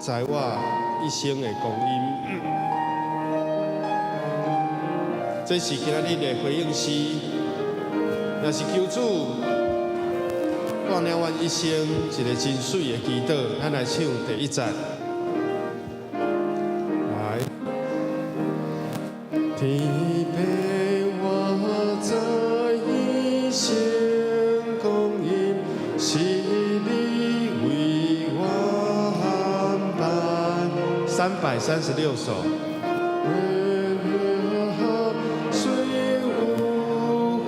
在我一生的光陰。這是今仔日的回應詩，也是求主帶領阮一生一个真媠的祈禱。咱來唱第一節。來，天父，我在一生光陰，是你為我安排。336首。雖有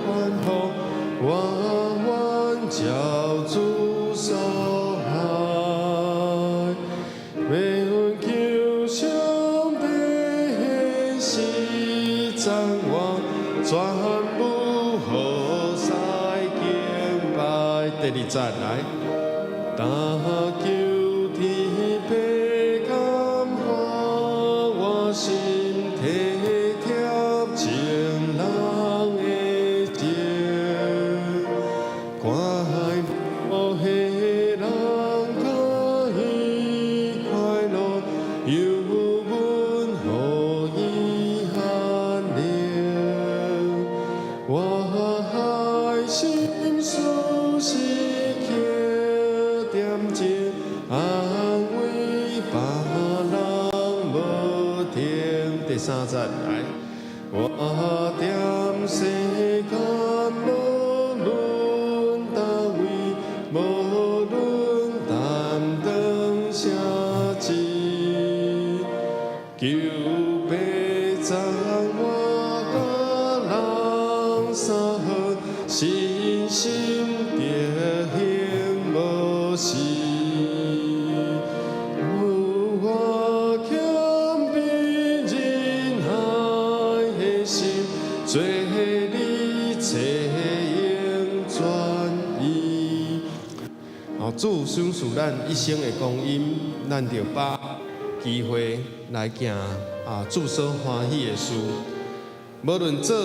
歡呼，我願交主所愛，欲求上帝是讚我，全無好使敬拜。第二節來，但求天父感化我心，體貼情人的情，快樂的人佮伊快樂，猶阮予伊安寧。我愛心事時刻惦情，安慰別人無停。第三節來，我踮世間無論佗位，無論擔當啥職，求父讚我佮人相好，信心德行無失。予我謙卑忍耐的心，做你冊用專一。哦，主賞賜咱一生的光陰，咱著把機會來行啊，主所歡喜的事。無論做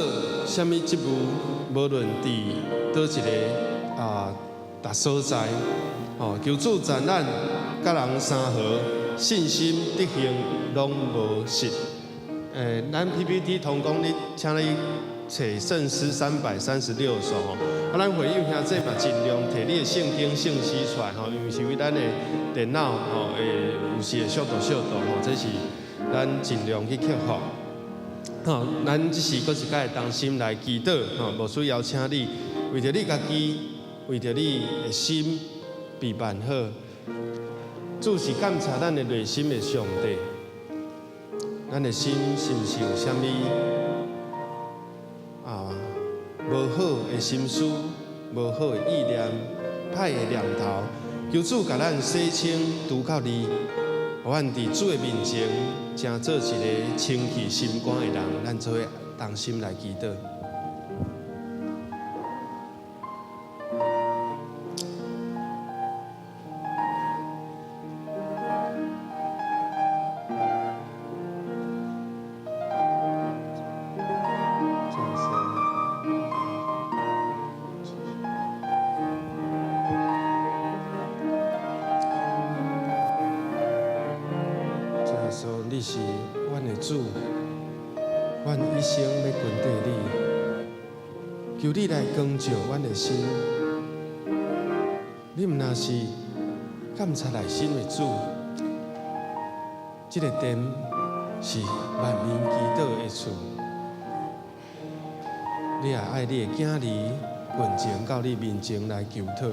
啥物職務，無論佇佗一个啊，達所在，哦，求主讚咱佮人相和，信心德行攏無失。咱 PPT 同工，你請你揣聖詩336首吼。啊，咱會友兄弟嘛，盡量提你的聖經聖詩出來吼，因為是為咱的電腦吼，會有時會速度速度吼，這是咱盡量去克服。吼，咱這時閣一擺同心來祈禱吼，牧師邀請你，為著你家己，為著你的心備辦好。主是監察咱的內心的上帝，咱的心是毋是有啥物啊無好的心思、無好的意念、歹的念頭？求主共咱洗清，除到你，予阮佇主的面前，成做一个清氣心肝的人。咱做伙同心來祈禱。主耶穌，你是阮的主，阮一生欲跟綴你，求你來光照阮的心。你毋但是監察內心的主，這个殿是萬民祈禱的厝。你也愛你的囝兒近前到你面前來求討。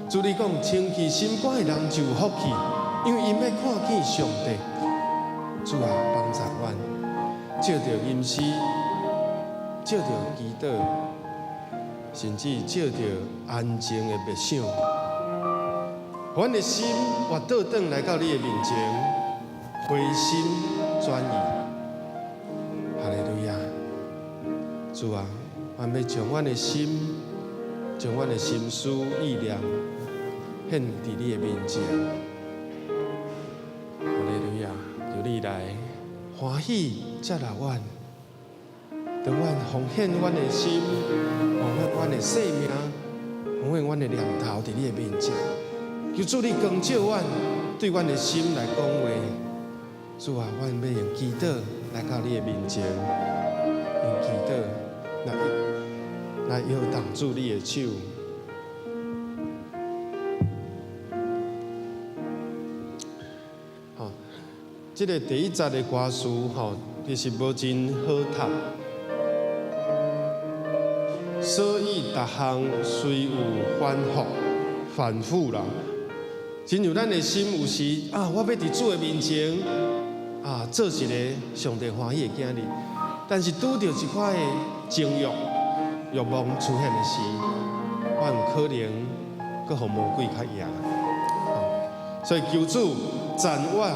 主你講，清氣心肝的人就有福氣，因為𪜶欲看見上帝。主啊，幫助阮，藉著吟詩，藉著祈禱，甚至藉著安靜的默想，阮的心活倒轉來到你的面前，回心轉意。哈利路亞！主啊，阮欲將阮的心，將阮的心思意念獻佇你的面前。哈利路亞！求你來歡喜接納阮，當阮奉獻阮的心，奉獻阮的生命，奉獻阮的念頭佇你的面前。求主你光照阮，對阮的心來講話。主啊，阮欲用祈禱來到你的面前，用祈禱來來搖動主你的手。吼，這个第一節的歌詞吼，其實無真好讀，所以逐項雖有反覆，反覆啦。親像咱的心有時啊，我欲佇主的面前啊，做一个上帝歡喜的囝兒，但是拄著一寡的情慾、慾望出現的時，我有可能閣予魔鬼較贏。所以求主讚我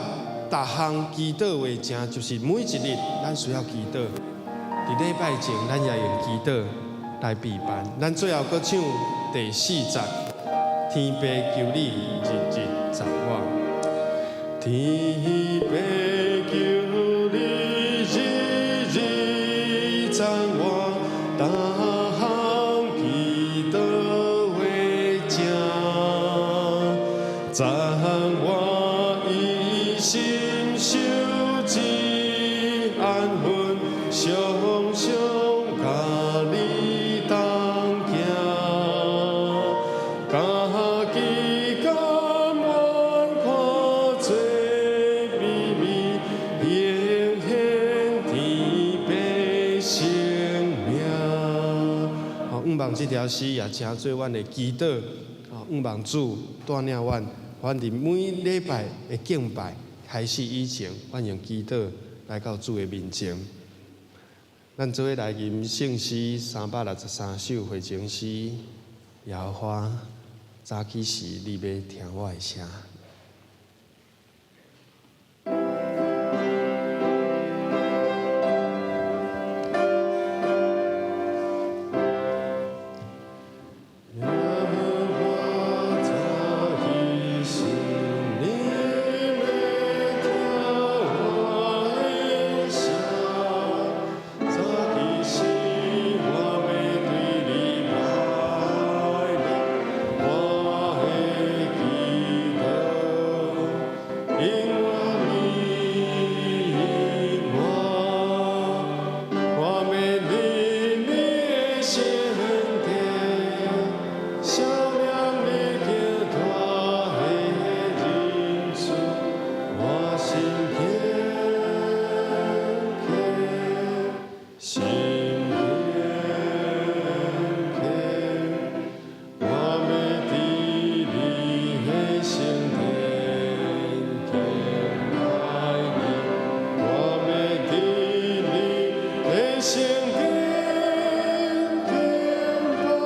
逐項祈禱為正，就是每一日咱需要祈禱。佇禮拜前，咱也用祈禱來備辦。咱最後閣唱第四節：天父求你日日讚我。天父求你日日讚我，逐項祈禱為正，讚我一心受之安分，常常佮你同行，家己甘願看做美味，顯現天父聖名。好，向望這條詩也成做阮的祈禱。啊，向望主帶領阮，阮佇每禮拜的敬拜開始以前，阮用祈禱來到主的面前。咱做伙來吟聖詩363首回程詩，耶和華早起時，你欲聽我的聲。耶和華早起時，你欲聽我的聲。早起時，我欲對你拜禮，我的祈禱，永遠你我，我欲佇你的聖殿，想念你極大的仁慈，我心虔虔，心虔虔，我欲佇你的聖殿敬拜你，我欲佇你的聖殿敬拜你。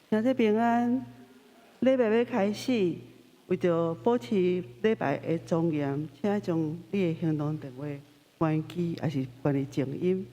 兄弟平安，禮拜欲開始，為著保持禮拜的莊嚴，請將你的行動電話關機，抑是關佇靜音。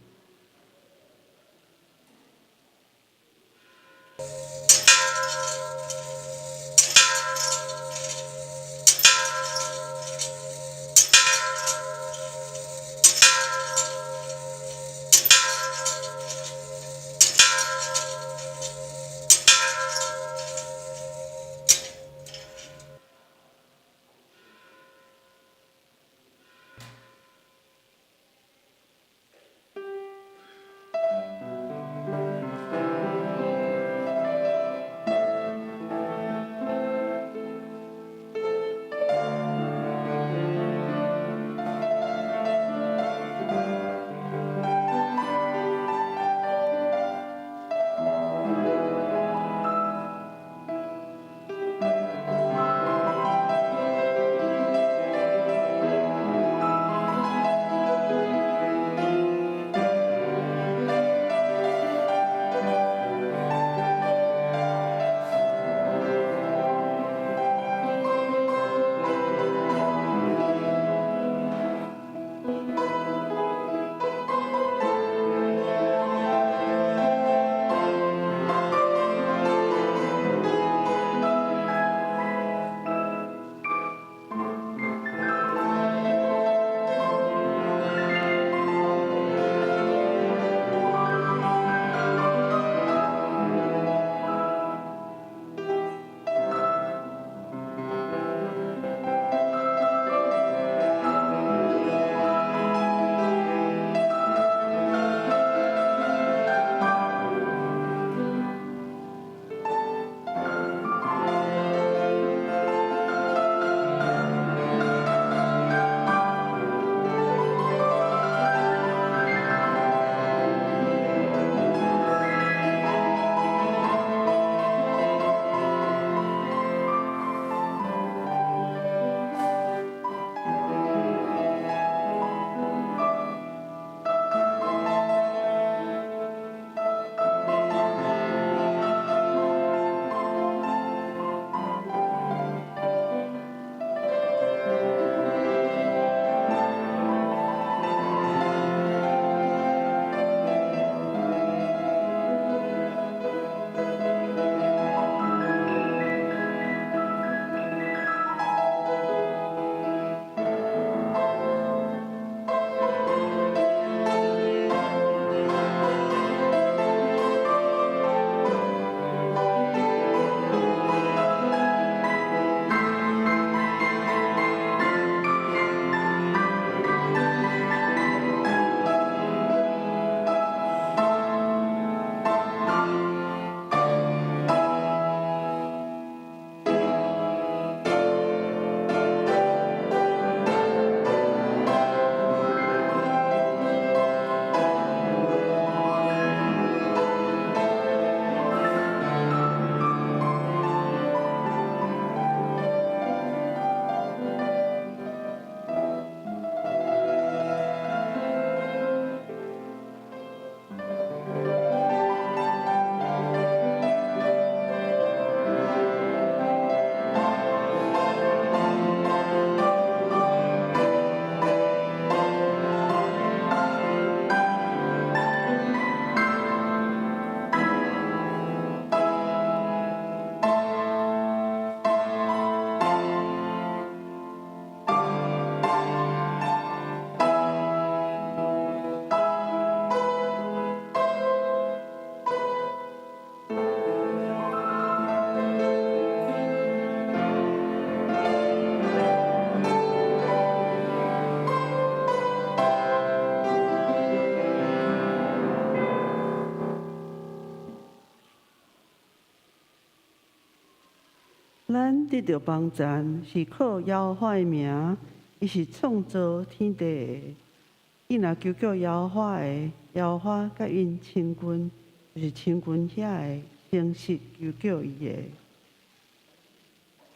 得著幫贊，是靠耶和華的名，伊是創造天地的。𪜶若求叫耶和華的，耶和華佮𪜶親近，就是親近遐个誠實求叫伊的。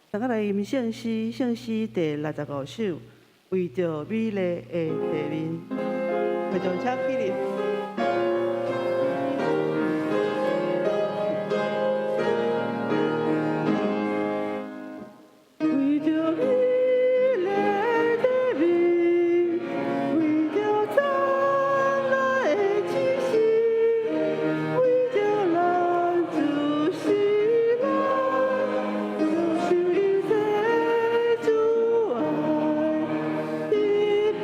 大家來吟聖詩，聖詩第65首，為著美麗的地面，會眾請起立。為著美麗的地面，為著燦爛的氣息，為著咱主喜樂，受一切阻礙，天父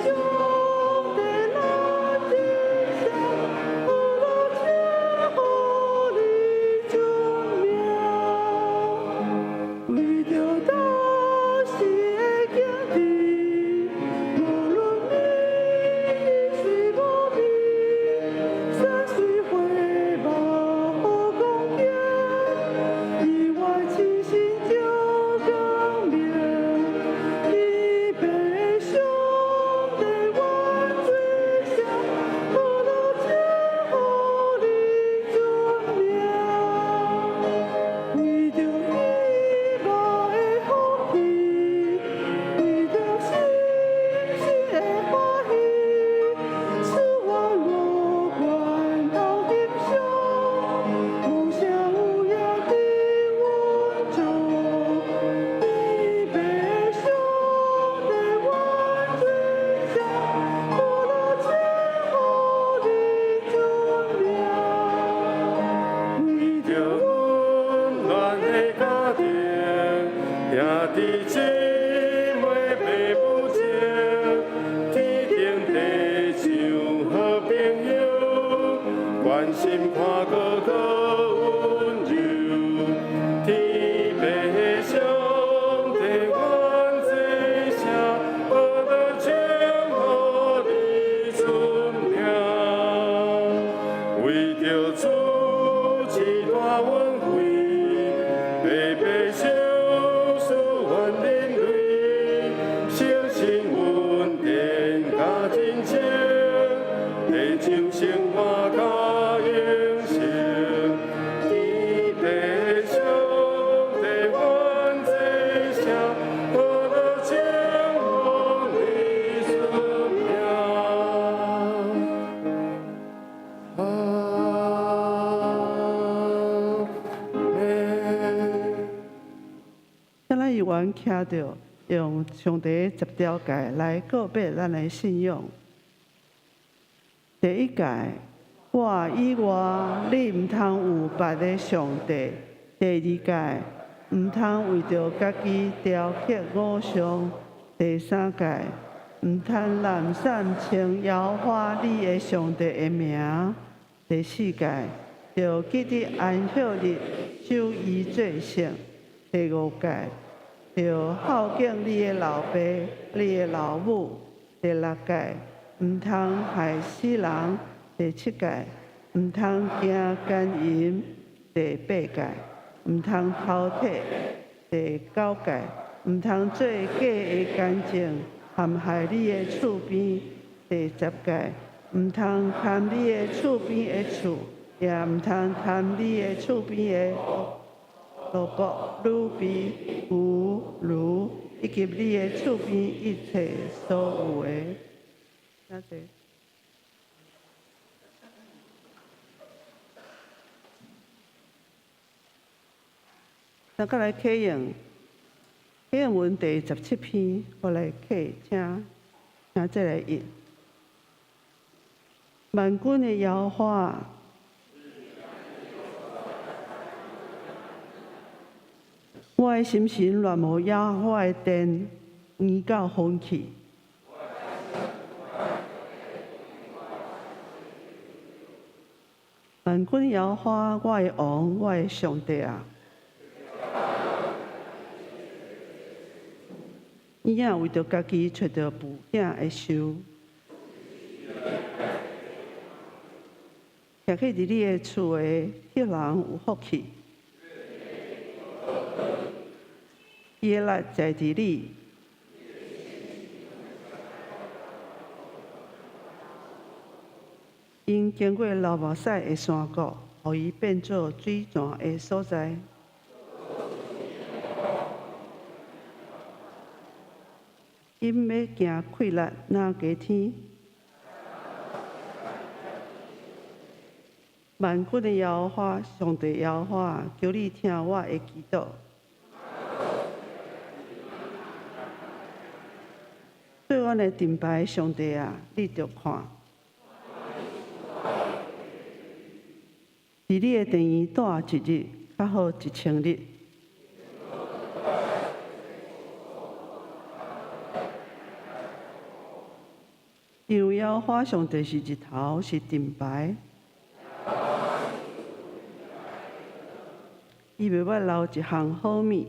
上帝咱的神，何樂稱呼你尊名。為著大時的景致，無論美水無美，山水花木好光景，意外痴心照光明。天父上帝萬歲聲，何樂稱呼你尊名。為著希望的福氣，為著信心的歡喜，賜我五官同欣賞，有聲有影佇阮中。天父上帝萬歲聲，何樂稱呼你尊名。為著溫暖的家庭，兄弟姊妹爸母情，天頂地上好朋友，關心看顧閣溫柔。天父上帝萬歲聲，何樂稱呼你尊名。為著主賜大恩惠，白白賞賜萬人類，誠信恩典佮真情，地上生活佮永生。天父上帝萬歲聲，何樂稱呼你尊名。阿們。請咱猶原徛著，用上帝十條誡來告白咱的信仰。第一誡，我以外，你毋通有別个上帝。第二誡，毋通為著家己雕刻偶像。第三誡，毋通濫散稱耶和華你的上帝的名。第四誡，著記得安息日，守伊做聖。第五誡，著孝敬你的老爸、你的老母。第六誡，毋通害死人。第七誡，毋通行姦淫。第八誡，毋通偷提。第九誡，毋通做假的見證，陷害你的厝邊。第十誡，毋通貪你的厝邊的厝，也毋通貪你的厝邊的蘿蔔、女婢、牛、驢，以及你的厝邊一切所有的。多謝。咱閣來啟用啟用文第17篇，我來啟，請請這個譯。萬軍的耶和華，我的心神戀慕耶和華的殿，圓到瘋去。萬軍耶和華，我的王，我的上帝啊！嬰仔為著家己揣著哺囝的岫，徛起佇你的厝的彼人有福氣。伊的力在佇你。𪜶經過流目屎的山谷，予伊變做水泉的所在。𪜶欲行氣力若加天。萬軍的耶和華，上帝耶和華，求你聽我的祈禱。做阮的盾牌，上帝啊，你著看。佇你的殿宇蹛一日，較好1000日。因為耶和華上帝是日頭，是盾牌。伊袂捌留一項好物。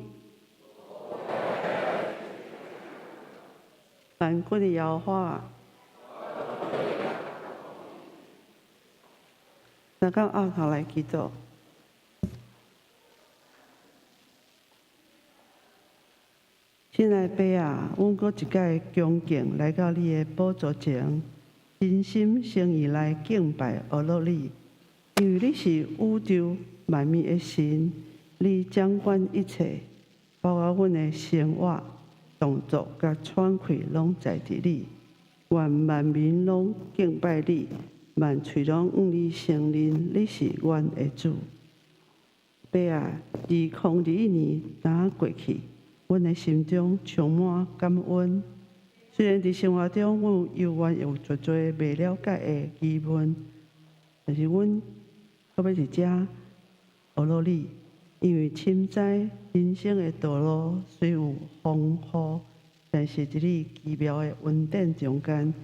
萬軍的耶和華。三工僫頭來祈禱。親愛的爸啊，阮閣一擺恭敬來到你的寶座前，真心誠意來敬拜阿樂你，因為你是宇宙萬物的神，你掌管一切，包括阮的生活、動作佮喘氣，攏在佇你。願萬民攏敬拜你。萬喙攏向你承認你是阮的主。爸啊，2021年若過去，阮的心中充滿感恩。雖然佇生活中，阮猶原有濟濟袂了解的疑問，但是阮閣欲佇遮學落你，因為深知人生的道路雖有風雨，但是佇你奇妙的恩典中間，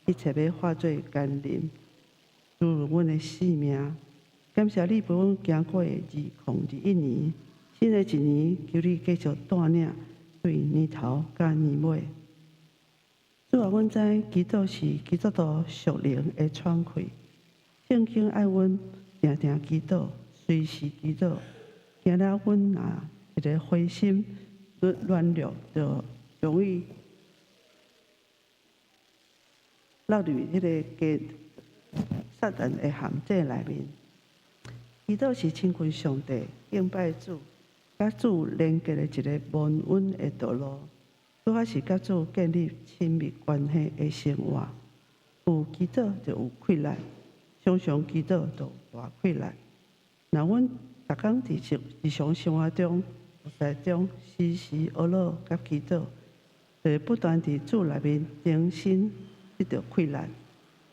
一切欲化做甘霖。滋潤阮的生命，感謝你陪阮行過2021年，新的一年，求你繼續帶領對年頭佮年尾。主啊，阮知祈禱是基督徒屬靈的喘氣，聖經愛阮定定祈禱，隨時祈禱。驚了阮若一个灰心、軟弱，就容易落入彼个假撒旦的陷阱內面。祈禱是親近上帝、敬拜主、佮主連結的一个蒙恩的道路，拄好是佮主建立親密關係的生活。有祈禱就有氣力，常常祈禱就有大氣力。若阮逐工佇日常生活中、服侍中，時時學樂佮祈禱，就會不斷佇主內面重新得著氣力。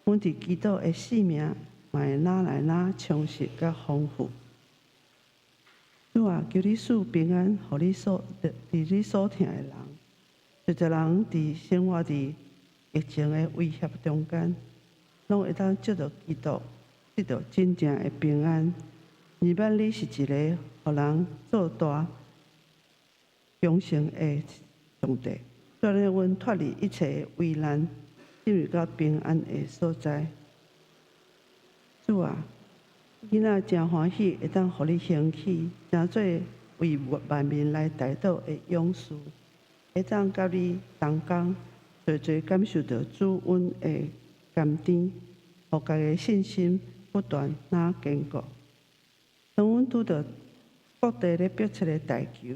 阮佇祈禱的生命嘛會愈來愈充實佮豐富。主啊，求你賜平安，予你所佇你所疼的人，濟濟人佇生活佇疫情的威脅中間，攏會當藉著基督得著真正的平安。明白你是一個予人做大強盛的上帝，帶領阮脫離一切的危難，進入到平安的所在。主啊，囡仔誠歡喜會當予你興起，成做為萬民來代禱的勇士，會當佮你同工，濟濟感受著主恩的甘甜，予家己的信心不斷愈堅固。當阮拄著各地咧迫切的代求，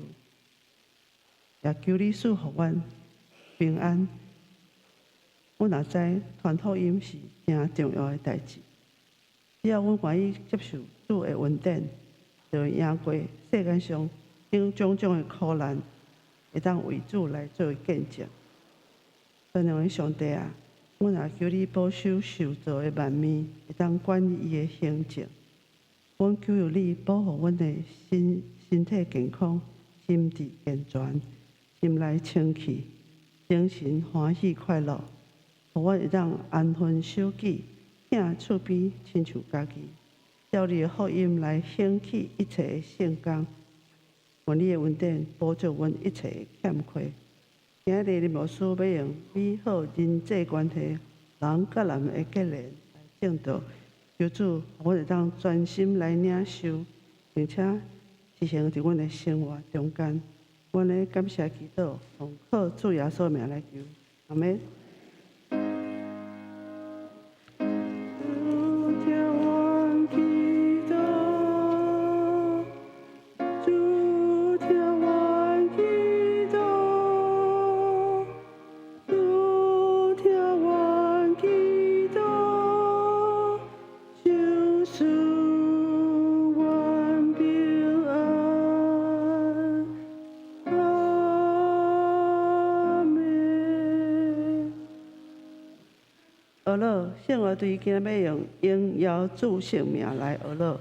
也求你賜予阮平安。阮也知傳福音是誠重要的代誌，只要阮願意接受主的恩典，就會贏過世間上種種的苦難，會當為主來做見證。全能的上帝啊，阮也求你保守受造的萬物，會當管理伊的行政。阮求求你保護阮的身體健康，心智健全，心內清氣，精神歡喜快樂，予阮會當安分守己，疼厝邊親像家己，照你的福音來興起一切的聖工。願你的恩典補足阮一切的欠缺。今日林牧師欲用美好人際關係，人佮人的結連來證道，求主，予阮會當專心來領受，並且實行佇阮的生活中間。阮的感謝祈禱，奉靠主耶穌名來求，阿們。主聽阮祈禱，主聽阮祈禱，主聽阮祈禱，求賜阮平安。阿們。呵咾，聖樂隊今仔欲用榮耀主聖名來呵咾。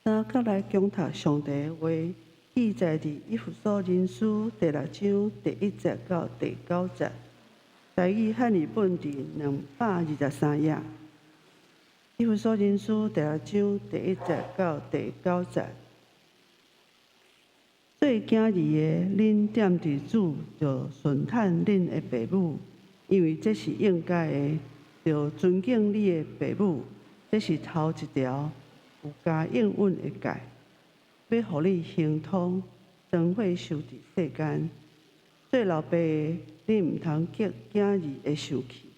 三角來恭讀上帝的話，記載佇以弗所人書第六章第一節到第九節。台語漢語本佇223頁。以弗所人書第六章第一節到第九節。做囝兒的，恁踮佇主著順趁恁的爸母，因為這是應該的。著尊敬你的爸母，這是頭一條有加應允的誡，欲予你亨通，長歲壽佇世間。做老爸的，恁毋通激囝兒的受氣，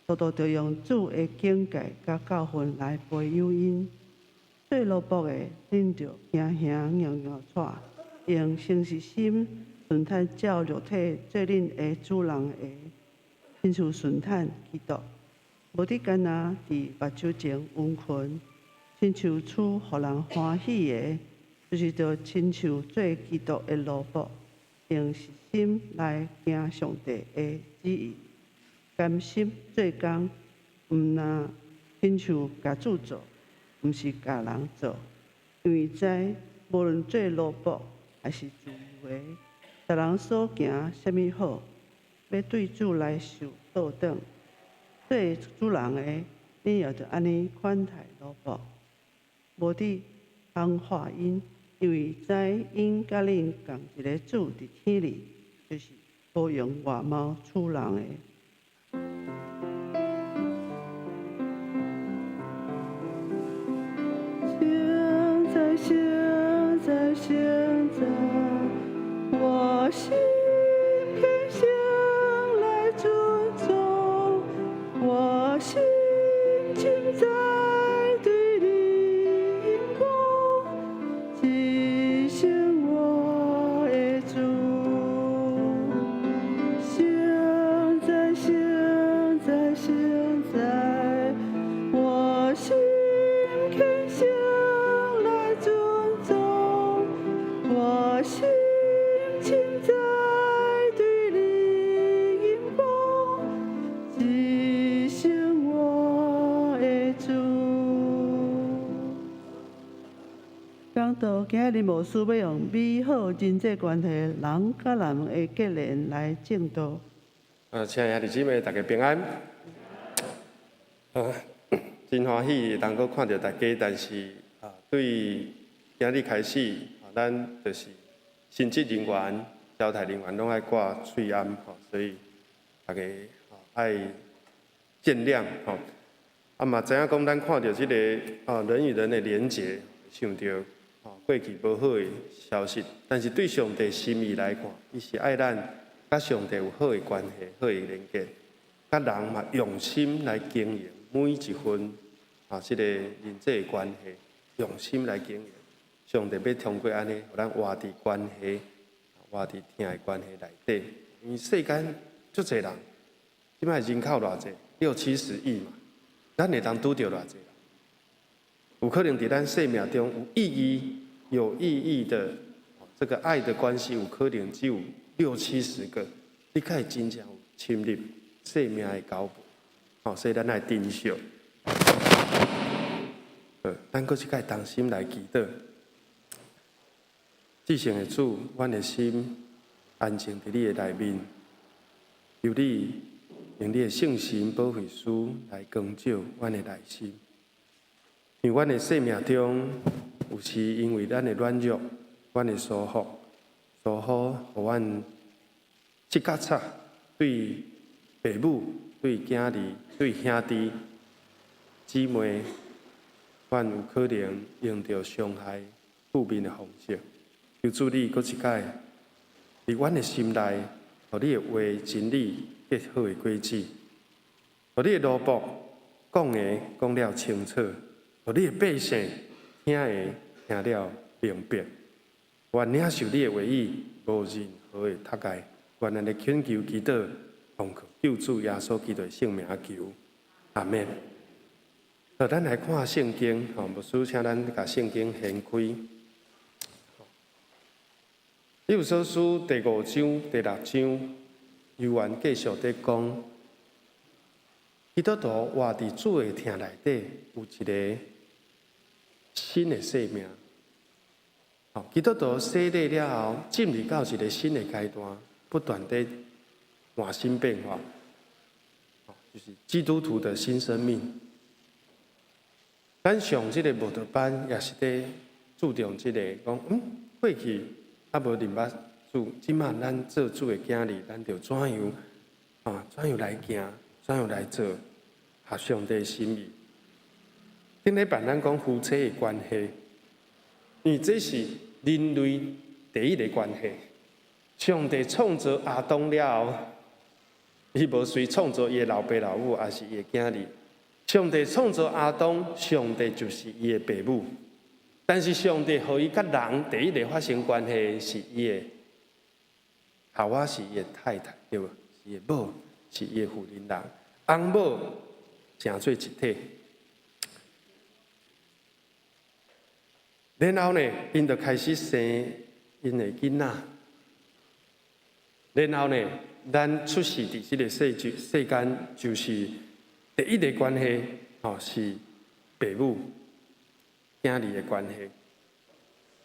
獨獨著用主的警戒佮教訓來培養𪜶。做奴僕的，恁著驚嚇搖搖掣，用誠實心順趁照肉體做恁的主人的，親像順趁基督。無得干焦佇目睭前殷勤，親像處予人歡喜的，就是著親像做基督的奴僕，用實心來行上帝的旨意，甘心做工，毋若親像共主做，毋是共人做，因為知無論做奴僕抑是自由的，逐人所行啥物好，欲對主來受倒轉。做主人的，恁也著按呢款待奴僕，無得空話𪜶，因為知𪜶佮恁仝一个主佇天裡，就是無用外貌處人的。聖哉，聖哉，聖哉，我心虔誠來尊崇，我心深知對你榮光，至聖我的主。聖哉，聖哉，聖哉，我心虔誠來尊崇，我心深知對你榮光，至聖我的主。講道今日牧師欲用美好人際關係，人佮人的結連來證道。親愛的兄弟姊妹，大家平安。真歡喜會當閣看著大家，但是對今日開始，咱就是神職人員、交代人員攏愛掛喙罨吼，所以大家愛見諒吼。嘛知影講，咱看著這个人與人的連結，想著過去無好的消息，但是對上帝心意來看，伊是愛咱佮上帝有好的關係、好的連結，佮人嘛用心來經營每一份這个人際的關係，用心來經營。上帝欲通過按呢，予咱活佇關係、活佇疼的關係內底。因為世間足濟人，這擺人口偌濟，六七十億嘛，咱會當拄著偌濟人？有可能佇咱生命中有意義、有意義的這個愛的關係，有可能只有六七十個。你才會真正有深入生命的腳步，所以咱愛珍惜。咱閣一擺同心來祈禱。至聖的主，阮的心安靜佇你的內面，求你用你的聖神保惠師來光照阮的內心。因為阮的生命中，有時因為咱的軟弱、阮的疏忽，疏忽，予阮失覺察對父母、對囝兒、對兄弟姊妹，阮有可能用著傷害、負面的方式。求主你閣一擺，佇阮的心內，予你的話真理結好的果子，予你的奴僕講的講了清楚，予你的百姓聽的聽了明白。願領受你的話語，無任何的窒礙。願咱的懇求祈禱，奉靠救主耶穌基督的聖名求，阿們。好，咱來看聖經，牧師請咱共聖經掀開。以弗所書第五章、第六章，猶原繼續佇講，基督徒活佇主的疼內底，有一个新的生命，基督徒洗禮了後，進入到一個新的階段，不斷地換新變化，就是基督徒的新生命。咱上這個慕道班也是咧注重這個，講過去猶無認捌主，這馬咱做主的囝兒，咱著怎樣啊？怎樣來行？怎樣來做合上帝心意？頂禮拜咱講夫妻的關係，因為這是人類第一個關係。上帝創造亞當了後，伊無隨創造伊的老爸老母，抑是伊的囝兒。上帝創造亞當，上帝就是伊的爸母。但是上帝予伊佮人第一個發生關係是伊的夏娃，是伊的太太，對無？是伊的某，是伊的婦人人，翁某成做一體。然後呢，𪜶就開始生𪜶的囡仔。然後呢，咱出世佇這個世間，就是第一個關係，吼，是爸母囝兒的關係。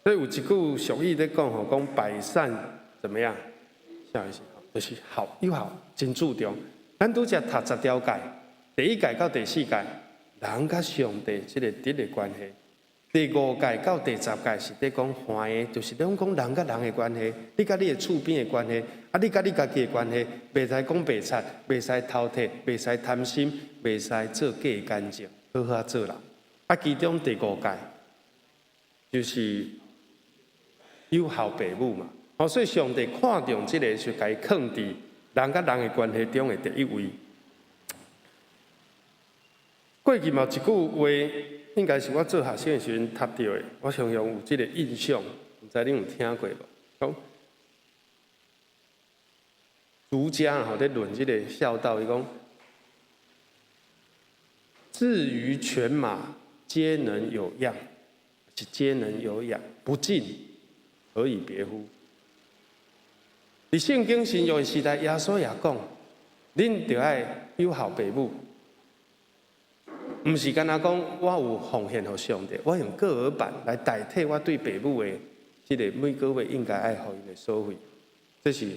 所以有一句俗語咧講吼，講百善怎麼樣？啥意思？就是孝友孝，真注重。咱拄才讀十條誡，第一誡到第四誡，人佮上帝這個直的關係。第五誡到第十誡是咧講橫的，就是咧講人佮人的關係，你佮你的厝邊的關係，啊，你佮你家己的關係，袂使講白賊，袂使偷摕，袂使貪心，袂使做假見證，好好做人。啊，其中第五誡就是友孝爸母嘛。哦，所以上帝看重這個，就共伊囥佇人佮人的關係中的第一位。過去嘛有一句話，應該是我做學生的時陣讀著的，我常常有這個印象，毋知恁有聽過無？講儒家吼咧論這個孝道，伊講：至於犬馬，皆能有樣，是皆能有養，不敬，何以別乎？佇聖經新約時代，耶穌也講：恁著愛友孝爸母。毋是干焦講，我有奉獻予上帝，我用過額版來代替我對爸母的這個每個月應該愛予𪜶的所費，這是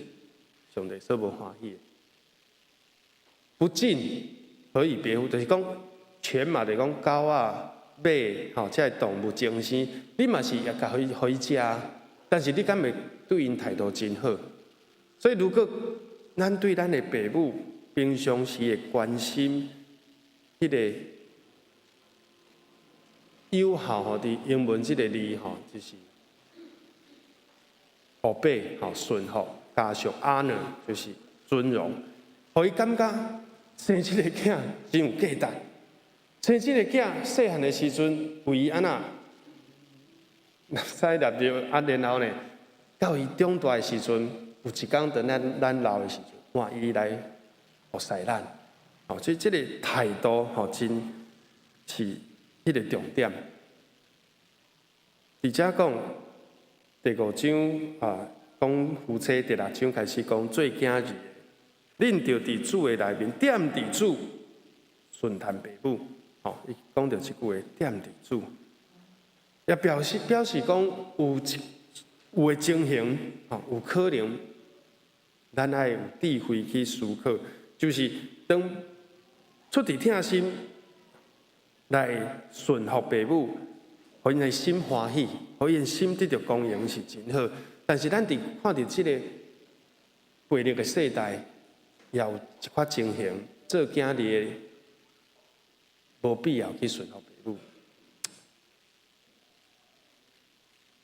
上帝所無歡喜的。不敬，何以別乎？就是講犬馬，就是講狗仔、馬吼，這个動物精生，你嘛是會共予伊食，但是你敢會對𪜶態度真好？所以如果咱對咱的爸母平常時會關心，彼個友孝吼，佇英文這個字吼，就是 obey 吼順服，加上 honor 就是尊榮，予伊感覺生這个囝真有價值。生這个囝細漢的時陣為伊按怎，使立著啊，然後呢，到伊長大的時陣，有一工等咱老的時陣，換伊來服侍咱。哦，所以這個態度吼，真是彼個重點。佇遮講第五章啊，講夫妻，第六章開始講做囝兒的，恁著佇主的內面踮佇主順趁爸母。吼，伊講著這句話，踮佇主，也表示講有一有的情形，吼，有可能咱愛有智慧去思考，就是當出自疼心來順服爸母，予𪜶的心歡喜，予𪜶心得著光榮是真好。但是咱佇看著這個悖逆的世代，也有一寡情形，做囝兒的無必要去順服爸母。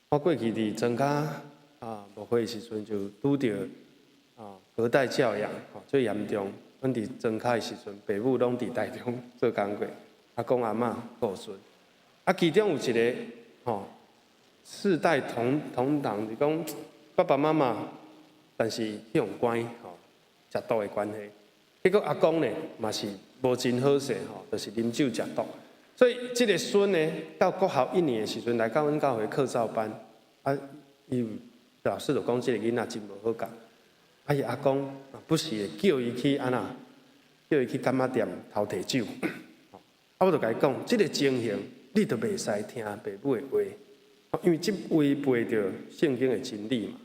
我過去佇莊跤啊牧會的時陣，就拄著啊隔代教養吼最嚴重。阮佇莊跤的時陣，爸母攏佇台中做工課，阿公阿嬤顧孫。啊，其中有一個吼四代同堂，就講爸爸媽媽，但是去予關吼食毒的關係。結果阿公呢嘛是無真好勢吼，就是啉酒食毒。所以這個孫呢，到國校一年的時陣來到阮教會課照班，啊，伊老師就講這個囡仔真無好教。啊，伊阿公不時會叫伊去按怎，叫伊去柑仔店偷提酒。啊，我就共伊講，這個情形你就袂使聽爸母的話。因為這違背著聖經的真理嘛，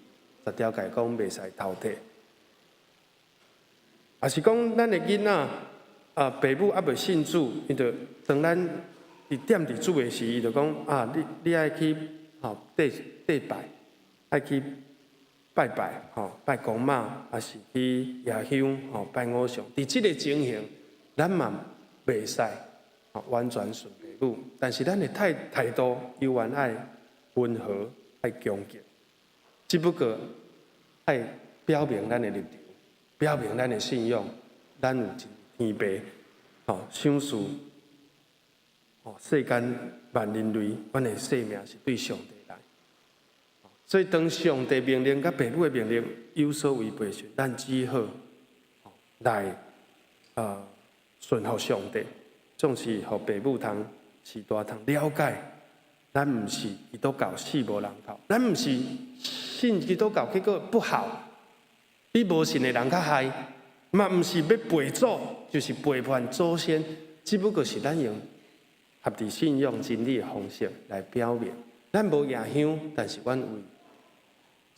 十條誡講袂使偷提。也是講咱的囡仔啊，爸母猶未信主，伊就當咱佇踮佇主的時，伊就講啊，你愛去吼拜拜拜，愛去拜拜吼，拜公媽，抑是去謁香吼拜偶像。佇這个情形，咱嘛袂使吼完全順爸母，但是咱的態度猶原愛溫和，愛恭敬，只不過愛表明咱的立場，表明咱的信仰，咱有一個天父，吼，賞賜，吼，世間萬人類，阮的生命是對上帝來。所以當上帝命令佮父母的命令有所違背時，咱只好來順服上帝，總是予父母通序大通了解，咱毋是基督教死無人口，咱毋是信基督教結果不好，比無信的人較害，嘛毋是欲背祖，就是背叛祖先，只不過是咱用合佇信仰真理的方式來表明，咱無謁香，但是阮為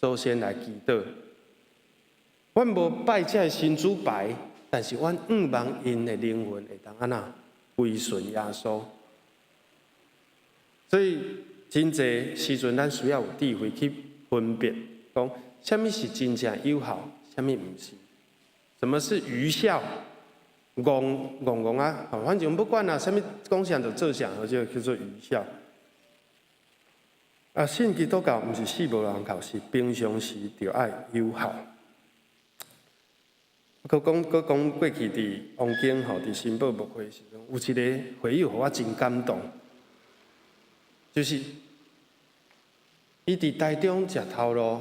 祖先來祈禱。阮無拜這个神主牌，但是阮向望𪜶的靈魂會當按怎歸順耶穌。所以真濟時陣，咱需要有智慧去分別，講啥物是真正有孝，啥物毋是。什麼是愚孝？戇戇戇啊，反正不管啦，啥物講啥就做啥，這個叫做愚孝。啊，信基督教毋是死無人口，是平常時就愛有孝。閣講閣講過去佇王景吼，佇新寶牧會時陣，有一个會友予我真感動，就是伊佇台中食頭路，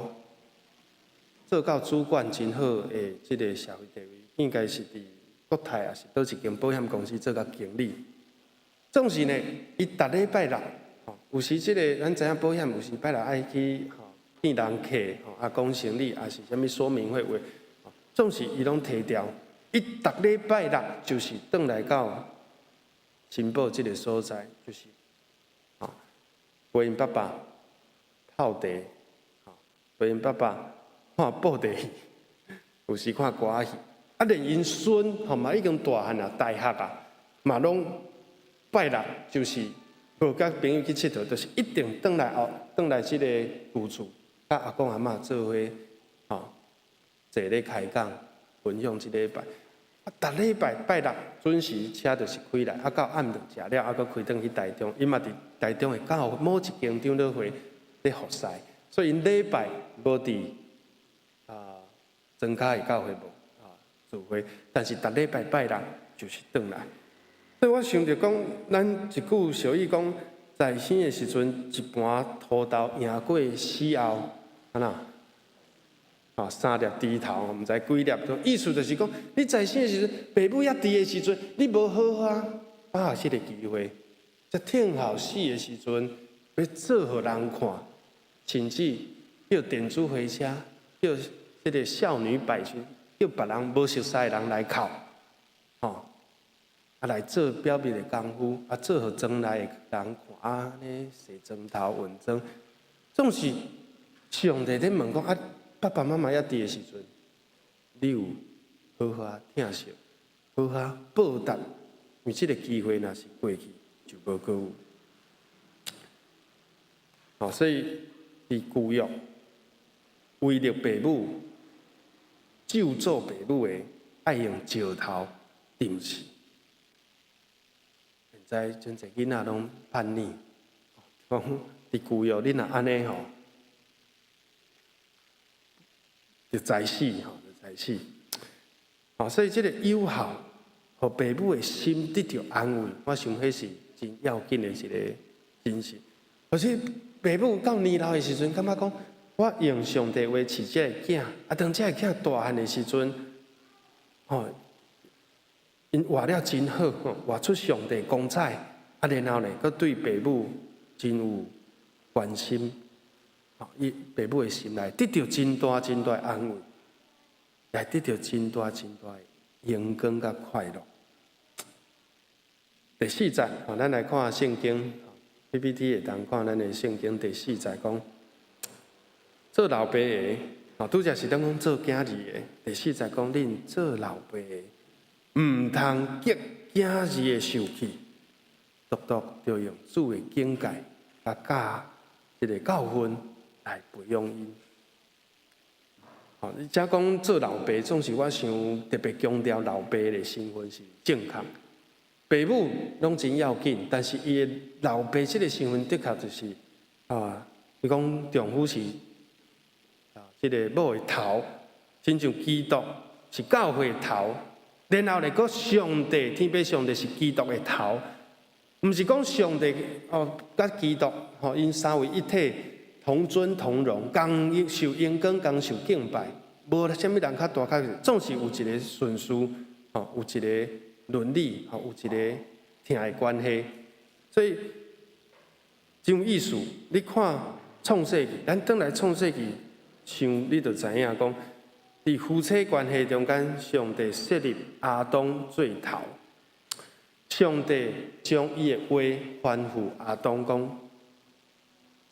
做到主管真好的這个社會地位，應該是佇國泰抑是佗一間保險公司做到經理。總是呢，伊逐禮拜六，吼，有時這个咱知影保險有時拜六愛去吼見人客吼，啊講生理，抑是啥物說明會話，總是伊攏提調，伊逐禮拜六就是轉來到新寶這个所在，就是吼陪𪜶爸爸泡茶，吼陪𪜶爸爸看布袋戲，有時看歌仔戲，啊連𪜶孫吼嘛已經大漢啊，大學啊，嘛攏拜六就是無佮朋友去𨑨迌，就是一定轉來後，轉來這个舊厝，佮阿公阿嬤做伙，吼，坐咧開講，分享這禮拜。啊，逐禮拜拜六準時車就是開來，啊到暗就食了，啊閣開轉去台中。伊嘛佇台中的教某一間長老會咧服侍，所以𪜶禮拜無佇啊莊跤的教會無啊聚會，但是逐禮拜拜六就是轉來。所以我想著講，咱一句俗語講，在生的時陣，一盤土豆贏過死後，按怎？啊，三粒豬頭，毋知幾粒，意思就是講，你在生的時陣，爸母猶佇的時陣，你無好好把握這个機會，才聽候死的時陣，欲做予人看，甚至叫電子花車，叫這个少女百巡，叫別人無熟似的人來哭，吼，啊來做表面的功夫，啊做予莊內的人看，啊呢洗妝頭、換妝，總是上帝咧問講啊。爸爸媽媽猶佇的時陣，你有好好啊疼惜，好好啊報答，因為這个機會若是過去就無閣有。哦，所以佇舊約違逆父母、咒詛父母的，愛用石頭釘死。現在真濟囡仔攏叛逆，講佇舊約你若按呢吼，就宰死吼，就宰死。哦，所以這个有孝，予父母的心得著安慰，我想彼是真要緊的一个真實。可是父母到年老的時陣，感覺講我用上帝話飼這个囝，啊，當這个囝大漢的時陣，吼，𪜶活了真好，活出上帝光彩，啊，然後呢，閣對父母真有關心。伊父母的心內得著真大真大的安慰，也得著真大真大的榮光佮快樂。第四節，咱來看聖經， PPT 會當看咱的聖經第四節講，做老爸的，吼，拄才是咱講做囝兒的。第四節講，恁做老爸的，毋通激囝兒的受氣，獨獨著用主的警戒、佮教這个教訓來培養𪜶。吼，你遮講做老爸，總是我想特別強調老爸的身份是正確。爸母攏真要緊，但是伊的老爸這个身份的確就是啊，伊講丈夫是啊，這个某的頭，親像基督是教會的頭，然後咧，閣上帝天父上帝是基督的頭，毋是講上帝哦，佮基督吼，𪜶三位一體，同尊同榮，共受榮光，共受敬拜，無啥物人較大較小，總是有一个順序，吼，有一个倫理，吼，有一个疼的關係，所以真有意思。你看創世記，咱轉來創世記，想你就知影講，佇夫妻關係中間，上帝設立亞當做頭，上帝將伊的話吩咐亞當講：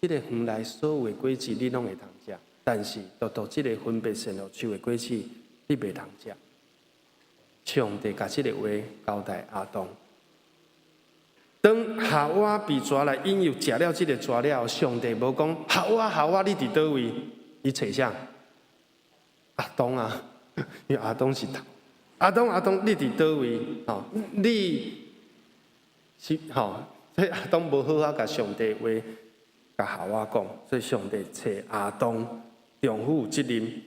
這个園內所有的果子你攏會通食，但是獨獨這个分別善惡樹的果子你袂通食。上帝共這个話交代亞當。當夏娃被蛇來引誘食了這个蛇了後，上帝無講夏娃夏娃你佇佗位？伊揣啥？亞當啊，因為亞當是頭。亞當亞當你佇佗位？吼，你是吼，所以亞當無好好共上帝話共夏娃講，所以上帝揣亞當，丈夫有責任。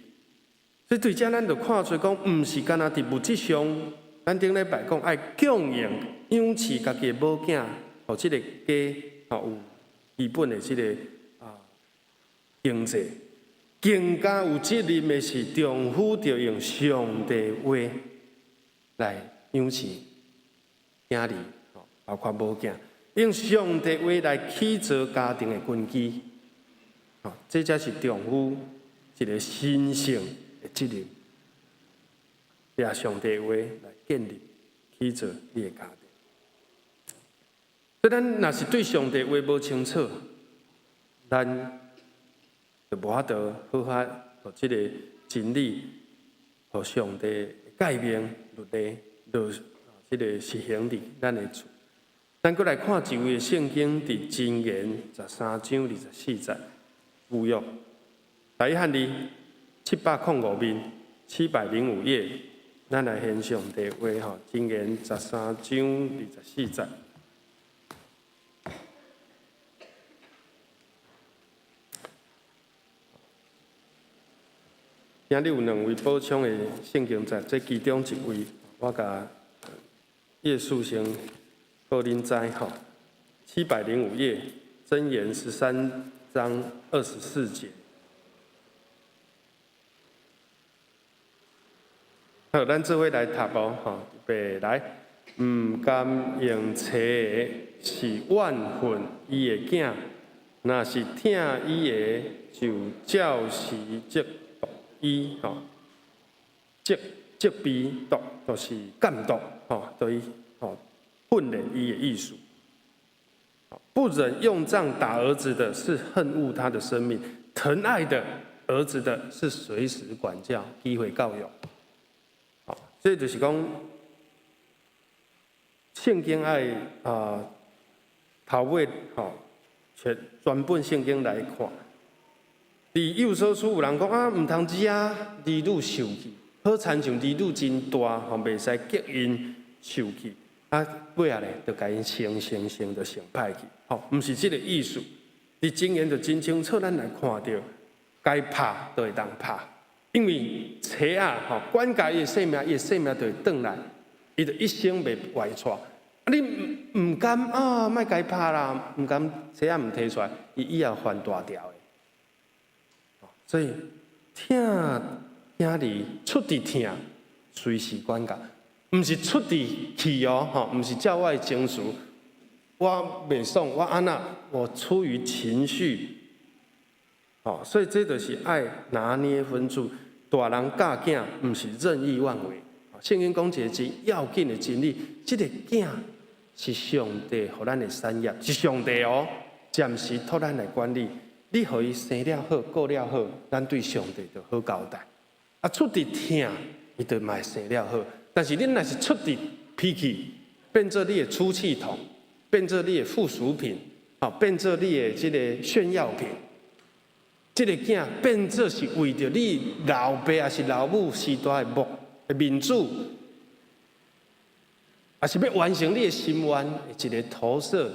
所以對這咱就看出講，毋是干焦佇物質上，咱頂禮拜講愛供應養飼家己的某囝，予這个家吼有基本的這个啊經濟，更加有責任的是丈夫，著用上帝話來養飼囝兒，包括某囝，用上帝話來起造家庭的根基，吼，這才是丈夫一个神聖的責任，掠上帝話來建立、起造你的家庭。所以，咱若是對上帝話無清楚，咱就無法度好好予這个真理、予上帝誡命律例落這个實行佇咱的厝。咱閣來看一位聖經，佇箴言13章24節，舊約台語漢字705面，705頁，咱來獻上帝話吼，箴言十三章二十四節。今日有兩位補充的聖經節，這其中一位，我共葉樹先報恁知吼。705頁，箴言十三章二十四節。好，咱做伙來讀哦，吼，預備來，毋甘用揣的是怨恨伊的囝，若是疼伊的，就照時責督伊，吼，責責備督，就是監督，吼，對吼，訓練伊的意思。不忍用杖打兒子的，是恨惡他的生命；疼愛的兒子的，是隨時管教、機會教育。這就是講，聖經愛啊頭尾吼，全全本聖經來看。佇幼所處有人講啊，毋通惹兒女受氣，好親像兒女真大吼，袂使激𪜶受氣。啊，尾仔咧，就共𪜶生生生就生歹去，吼，毋是這个意思。佇箴言就真清楚，咱來看著，該拍就會當拍。因為揣仔吼，管教伊的性命，伊的性命就會轉來，伊就一生袂歪錯。啊，你毋毋甘啊，莫共伊拍啦，毋甘揣仔毋提出來，伊以後犯大條的。所以疼囝兒出佇疼，隨時管教，毋是出佇氣哦，吼，毋是照我的情緒，我袂爽，我按怎，我出於情緒。哦，所以這就是愛拿捏分寸。大人教囝，毋是任意妄為。聖經講一個真要緊的真理，這个囝是上帝予咱的產業，是上帝哦，暫時託咱來管理。你予伊生了好，顧了好，咱對上帝就好交代。啊，出佇疼，伊就嘛會生了好。但是恁若是出佇脾氣，變做你的出氣筒，變做你的附屬品，吼，變做你的這个炫耀品。這个囝變做是為著你老爸抑是老母時代的目的面子，抑是欲完成你的心願的一个投射，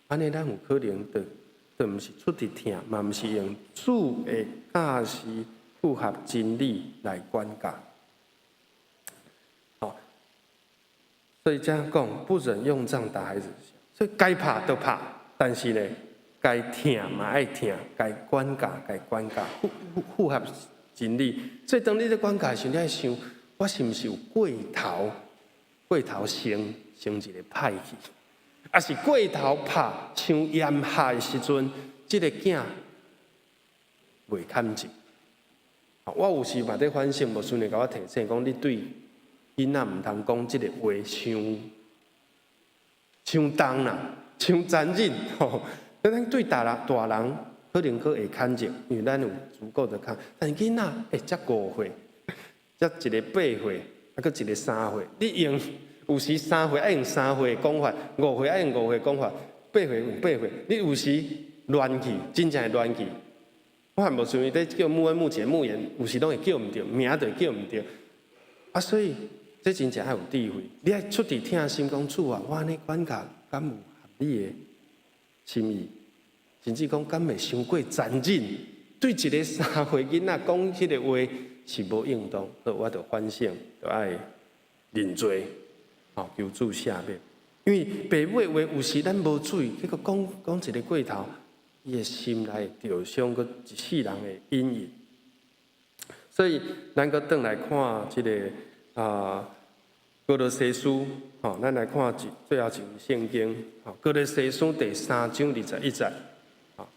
按呢，咱有可能就毋是出佇疼，嘛毋是用主的教示符合真理來管教。吼，所以這樣講，不忍用杖打孩子，所以該拍就拍，但是呢，該疼嘛愛疼，該管教該管教，符合真理。所以當你咧管教的時陣，你愛想，我是毋是有過頭？過頭生生一个歹去，抑是過頭拍傷嚴厲的時陣，這个囝袂堪接。我有時嘛佇反省，牧師呢共我提醒講，你對囡仔毋通講這个話傷傷重啦，傷殘忍吼。咱對大人大人可能閣會堪接，因為咱有足夠的看。但是囡仔欸，才5歲，才一个8歲，啊，閣一个3歲，你用有時3歲愛用3歲的講法，5歲愛用5歲講法，8歲用8歲，你有時亂去，真正會亂去。我還無想伊咧叫穆恩、穆姐、穆言，有時攏會叫毋著，名就會叫毋著。啊，所以這真正愛有智慧，你愛出佇疼心講主啊，我按呢管教敢有合你的心意，甚至講敢會傷過殘忍，對一个3歲囡仔講彼个話是無應當，好，我就反省，就愛認罪，吼，求主赦免。因為爸母的話有時咱無注意，結果講講一个過頭，伊的心內會著傷，閣一世人的陰影。所以，咱閣轉來看這个啊，歌羅西書，吼，咱來看一最後一節聖經，吼，歌羅西書第三章二十一節，吼，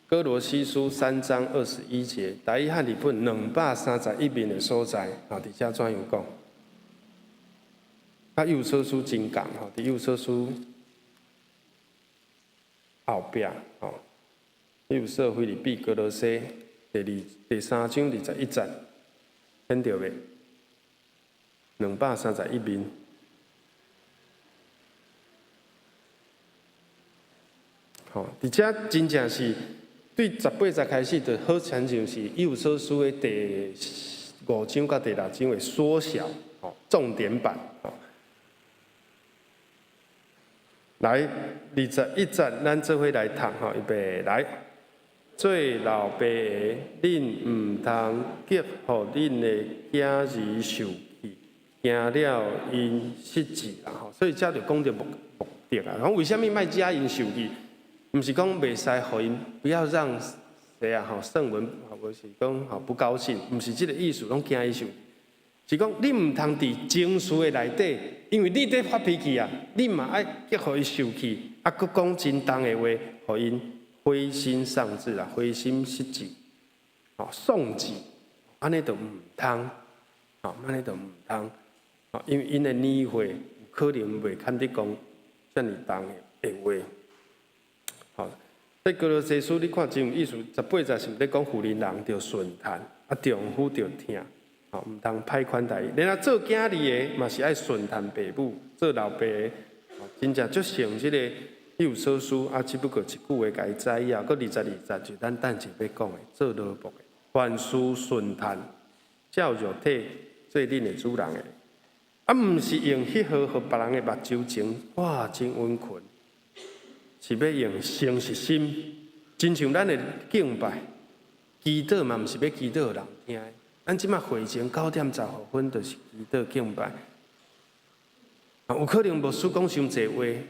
歌羅西書三章二十一節，台語漢字本231面的所在，吼，佇遮怎樣講？佮以弗所書真仝，吼，佇以弗所書後壁，吼，以弗所、腓立比、歌羅西，第三章二十一節，聽著未？231面。吼，佇遮真正是對18節開始，就好親像是以弗所書的第五章佮第六章的縮小，吼，重點版，吼。來，21節，咱做伙來讀，吼，預備來。做老爸的，恁毋通激予恁的囝兒受氣，驚了𪜶失志啦吼。所以這就講著目的啊。講為啥物莫惹𪜶受氣？毋是講袂使予𪜶，不要讓誰啊吼聖文，無是講吼不高興，毋是這个意思，攏驚伊受氣。是講你毋通佇情緒的內底，因為你佇發脾氣啊，你嘛愛激予伊受氣，啊，閣講真重的話，予𪜶灰心喪志啊，灰心失志，吼喪志，按呢就毋通，吼按呢就毋通，吼因為𪜶的年歲有可能袂堪得講遮爾重的話，吼。這歌羅西書你看真有意思，18節是毋咧講婦人人著順趁，啊丈夫著疼，吼毋通歹款待伊。然後做囝兒的嘛是愛順趁爸母，做老爸的，真正足像這个。以弗所書啊，只不過一句話共伊摘要，閣22節就咱等下欲講的，做奴僕的，凡事順趁，照肉體做恁的主人的，啊，毋是用彼號予別人的目睭前，哇，真溫群，是欲用誠實心，親像咱的敬拜、祈禱嘛，毋是欲祈禱予人聽的。咱這馬會前9點十五分就是祈禱敬拜，啊，有可能牧師講傷濟話。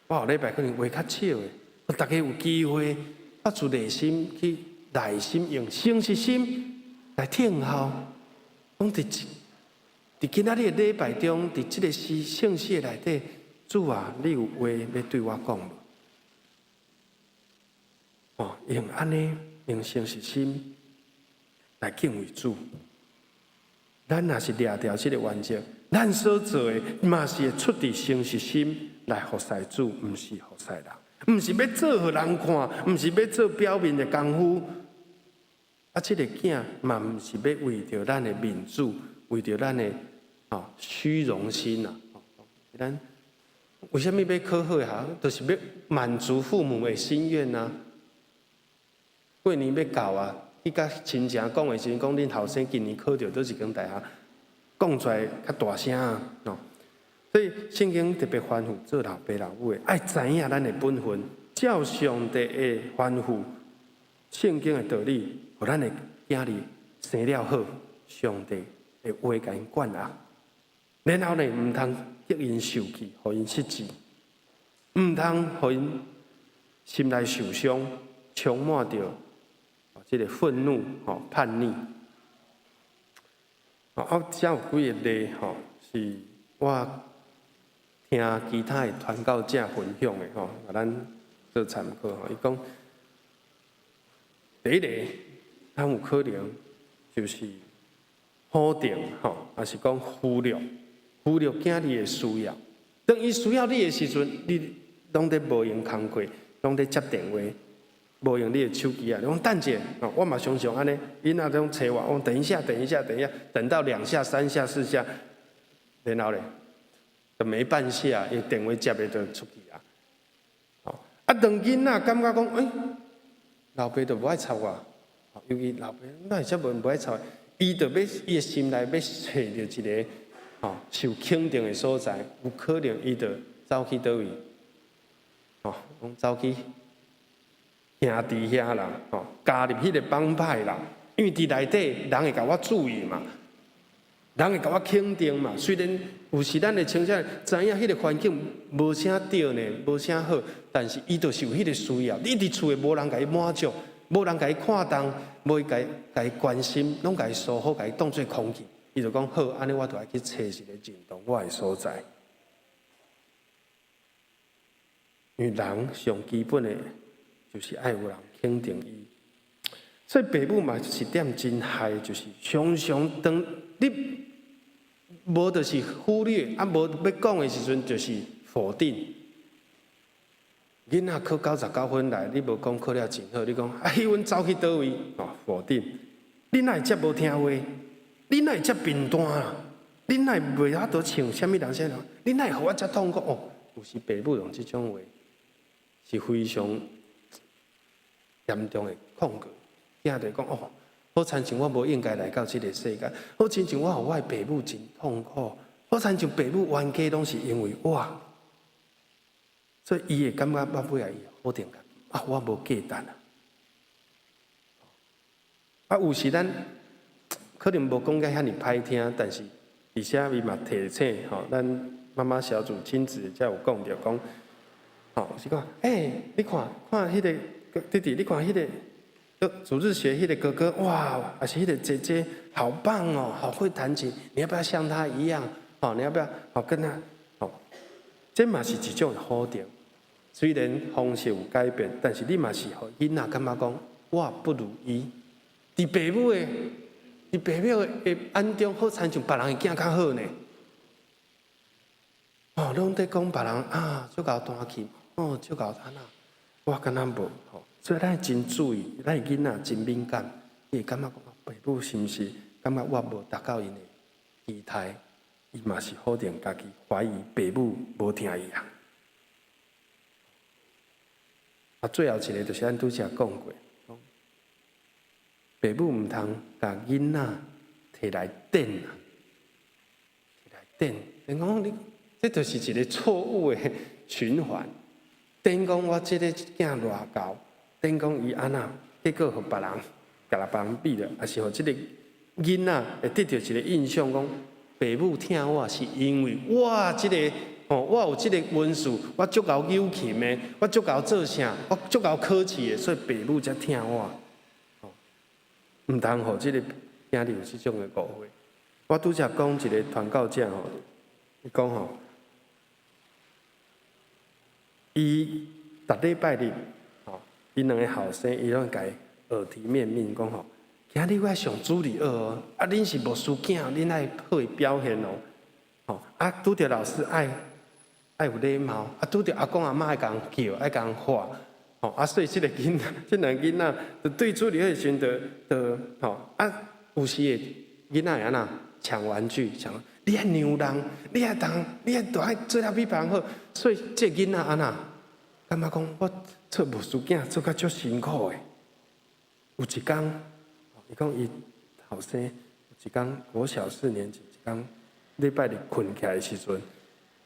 我後禮拜可能話較少的，逐家有機會發自內心去內心用誠實心來聽候，講佇今仔日的禮拜中，佇這个時聖詩的內底，主啊，你有話欲對我講無？哦，用按呢，用誠實心來敬畏主。咱若是掠著這个原則，咱所做的嘛是會出佇誠實心來服侍主，毋是服侍人，毋是欲做予人看，毋是欲做表面的功夫。啊，這个囝嘛毋是欲為著咱的面子，為著咱的虛榮心啊。咱為啥物欲考好的學校？就是欲滿足父母的心願啊。過年欲到啊，去佮親戚講的時陣，講恁後生今年考著佗一間大學，講出來較大聲啊！所以聖經特別吩咐做老爸老母的，愛知影咱的本分，照上帝的吩咐，聖經的道理，予咱的囝兒生了好，上帝的話共𪜶管壓。然後呢，毋通激𪜶受氣，予𪜶失志，毋通予𪜶心內受傷，充滿著這個憤怒、叛逆。啊，遮有幾个例吼，是我聽其他的傳教者分享的吼，予咱做參考吼。伊講，第一個，咱有可能就是否定吼，抑是講忽略，忽略囝兒的需要。當伊需要你的時陣，你攏佇無閒工課，攏佇接電話，無用你的手機啊！你講等者，我嘛常常按呢，囡仔攏揣我，我講等一下，等一下，等一下，等到兩下、三下、四下，然後咧，就沒半下，伊電話接的就出去啊。啊，當囡仔感覺講，欸，老爸就無愛插我，尤其老爸哪會遮無愛插？伊就欲伊的心內欲揣著一个受肯定的所在，有可能伊就走去佗位？講走去兄弟遐啦，加入彼个幫派啦，因為佇內底人會共我注意嘛，人會共我肯定嘛。雖然有時咱的青少年知影彼个環境無啥對呢，無啥好，但是伊就是有彼个需要。你佇厝的無人共伊滿足，無人共伊看重，無共伊關心，攏共伊疏忽，共伊當做空氣。伊就講好，按呢我就愛去揣一個認同我的所在。因為人上基本的，就是愛有人肯定伊。所以爸母嘛是一點真害，就是常常當你無就是忽略，啊無欲講的時陣就是否定。囡仔考99分來，你無講考了真好，你講啊，彼阮走去佗位？哦，否定。你哪會遮無聽話？你哪會遮貧惰啊？你哪會袂曉得像啥物人啥人？你哪會予我遮痛苦？哦，有時爸母用這種話是非常嚴重的控告。囝就講哦，好親像我無應該來到這个世界，好親像我予我的爸母真痛苦，好親像爸母冤家攏是因為我，所以伊會感覺到尾仔伊否定家己，啊，我無價值啊。啊，有時咱可能無講甲遐爾歹聽，但是而且伊嘛提醒吼，咱媽媽小組親子才有講著講，吼是講，欸，你看看彼个弟弟，你看彼个主日學彼个哥哥，哇，抑是彼个姐姐，好棒哦，好會彈琴，你要不要像他一樣？哦，你要不要好跟他？哦，這嘛是一種否定。雖然方式有改變，但是你嘛是予囡仔感覺講，我不如伊。佇爸母的眼中，好親像別人的囝較好呢。哦，攏佇講別人啊，足𠢕彈琴，哦，足𠢕按怎，我敢若無吼。所以咱真注意，咱的囡仔真敏感，伊會感覺講爸母是毋是感覺我無達到𪜶的期待，伊嘛是否定家己，懷疑爸母無疼伊啊。啊，最後一个就是咱拄才講過，爸母毋通共囡仔提來頂啊，提來頂，等講你，這就是一个錯誤的循環。等講我這个囝偌𠢕，等講伊按怎，結果予別人共別人比著，抑是予這个囡仔會得著一个印象，講爸母疼我是因為我這个哦，我有這个文書，我足𠢕扭琴的，我足𠢕做啥，我足𠢕考試的，所以爸母才疼我。毋通予這个囝兒有這種的誤會。我拄才講一个傳教者吼，伊講吼，伊逐禮拜日吼，伊兩个後生，伊攏共伊耳提面命講吼，今日我愛上主日學哦，啊，恁是牧師囝，恁愛好的表現哦，吼，啊，拄著老師愛有禮貌，啊，拄著阿公阿嬤愛共叫，愛共喝，吼，啊，所以這個囡仔，這兩個囡仔，就對主日學的時陣，就吼，啊，有時的囡仔會按怎搶玩具，搶，你愛讓人，你愛當，你愛都愛做了比別人好，所以這個囡仔按怎，感覺講我做牧師囝做甲足辛苦的，有一工，伊講伊後生，有一工國小四年級，一工禮拜日睏起來的時陣，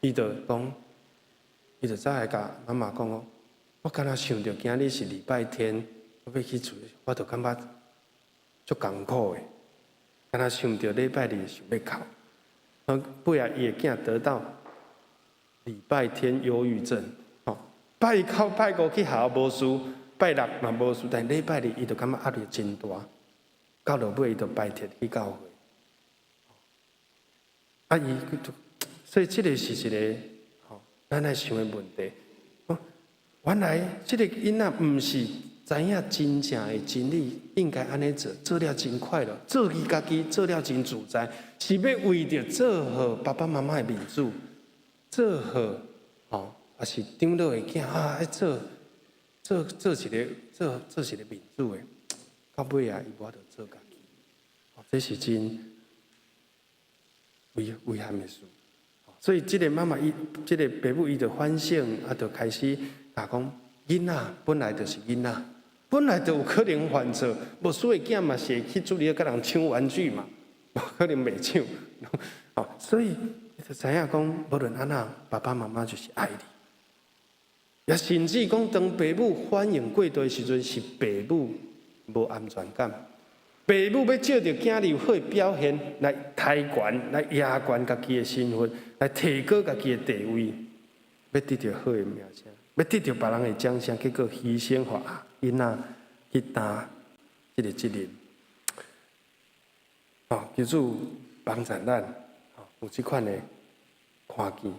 伊就講，伊就走來共媽媽講講，我敢若想著今日是禮拜天，我欲去厝，我就感覺足艱苦的，敢若想著禮拜日想欲哭。尾仔伊的囝得到禮拜天憂鬱症，吼，拜一拜五去學校無事，拜六嘛無事，但禮拜日伊就感覺壓力真大，到落尾伊就排斥去教會。啊，伊就，所以這個是一個吼，咱愛想的問題。原來這個囡仔毋是知影真正的真理，應該按呢做，做了真快樂，做伊家己做了真自在，是欲為著做予爸爸媽媽的面子，做予吼，抑是長老的囝啊，愛做做做一個做做一個面子的，到尾啊，伊無法度做家己，這是真遺憾的事。所以這個媽媽伊，這個爸母伊就反省，啊，就開始共講，囡仔本來就是囡仔，本來就有可能犯錯，牧師的囝嘛是會去主日學共人搶玩具嘛，無可能袂搶，哦，所以你就知影講，無論按怎，爸爸媽媽就是愛你。也甚至講，當爸母反應過度的時陣，是爸母無安全感。爸母欲藉著囝兒有好的表現來抬懸、來壓懸家己的身份，來提高家己的地位，欲得著好的名聲，欲得著別人的掌聲，結果犧牲予囡仔去擔這個責任。哦，求主幫助咱，有這款的看見，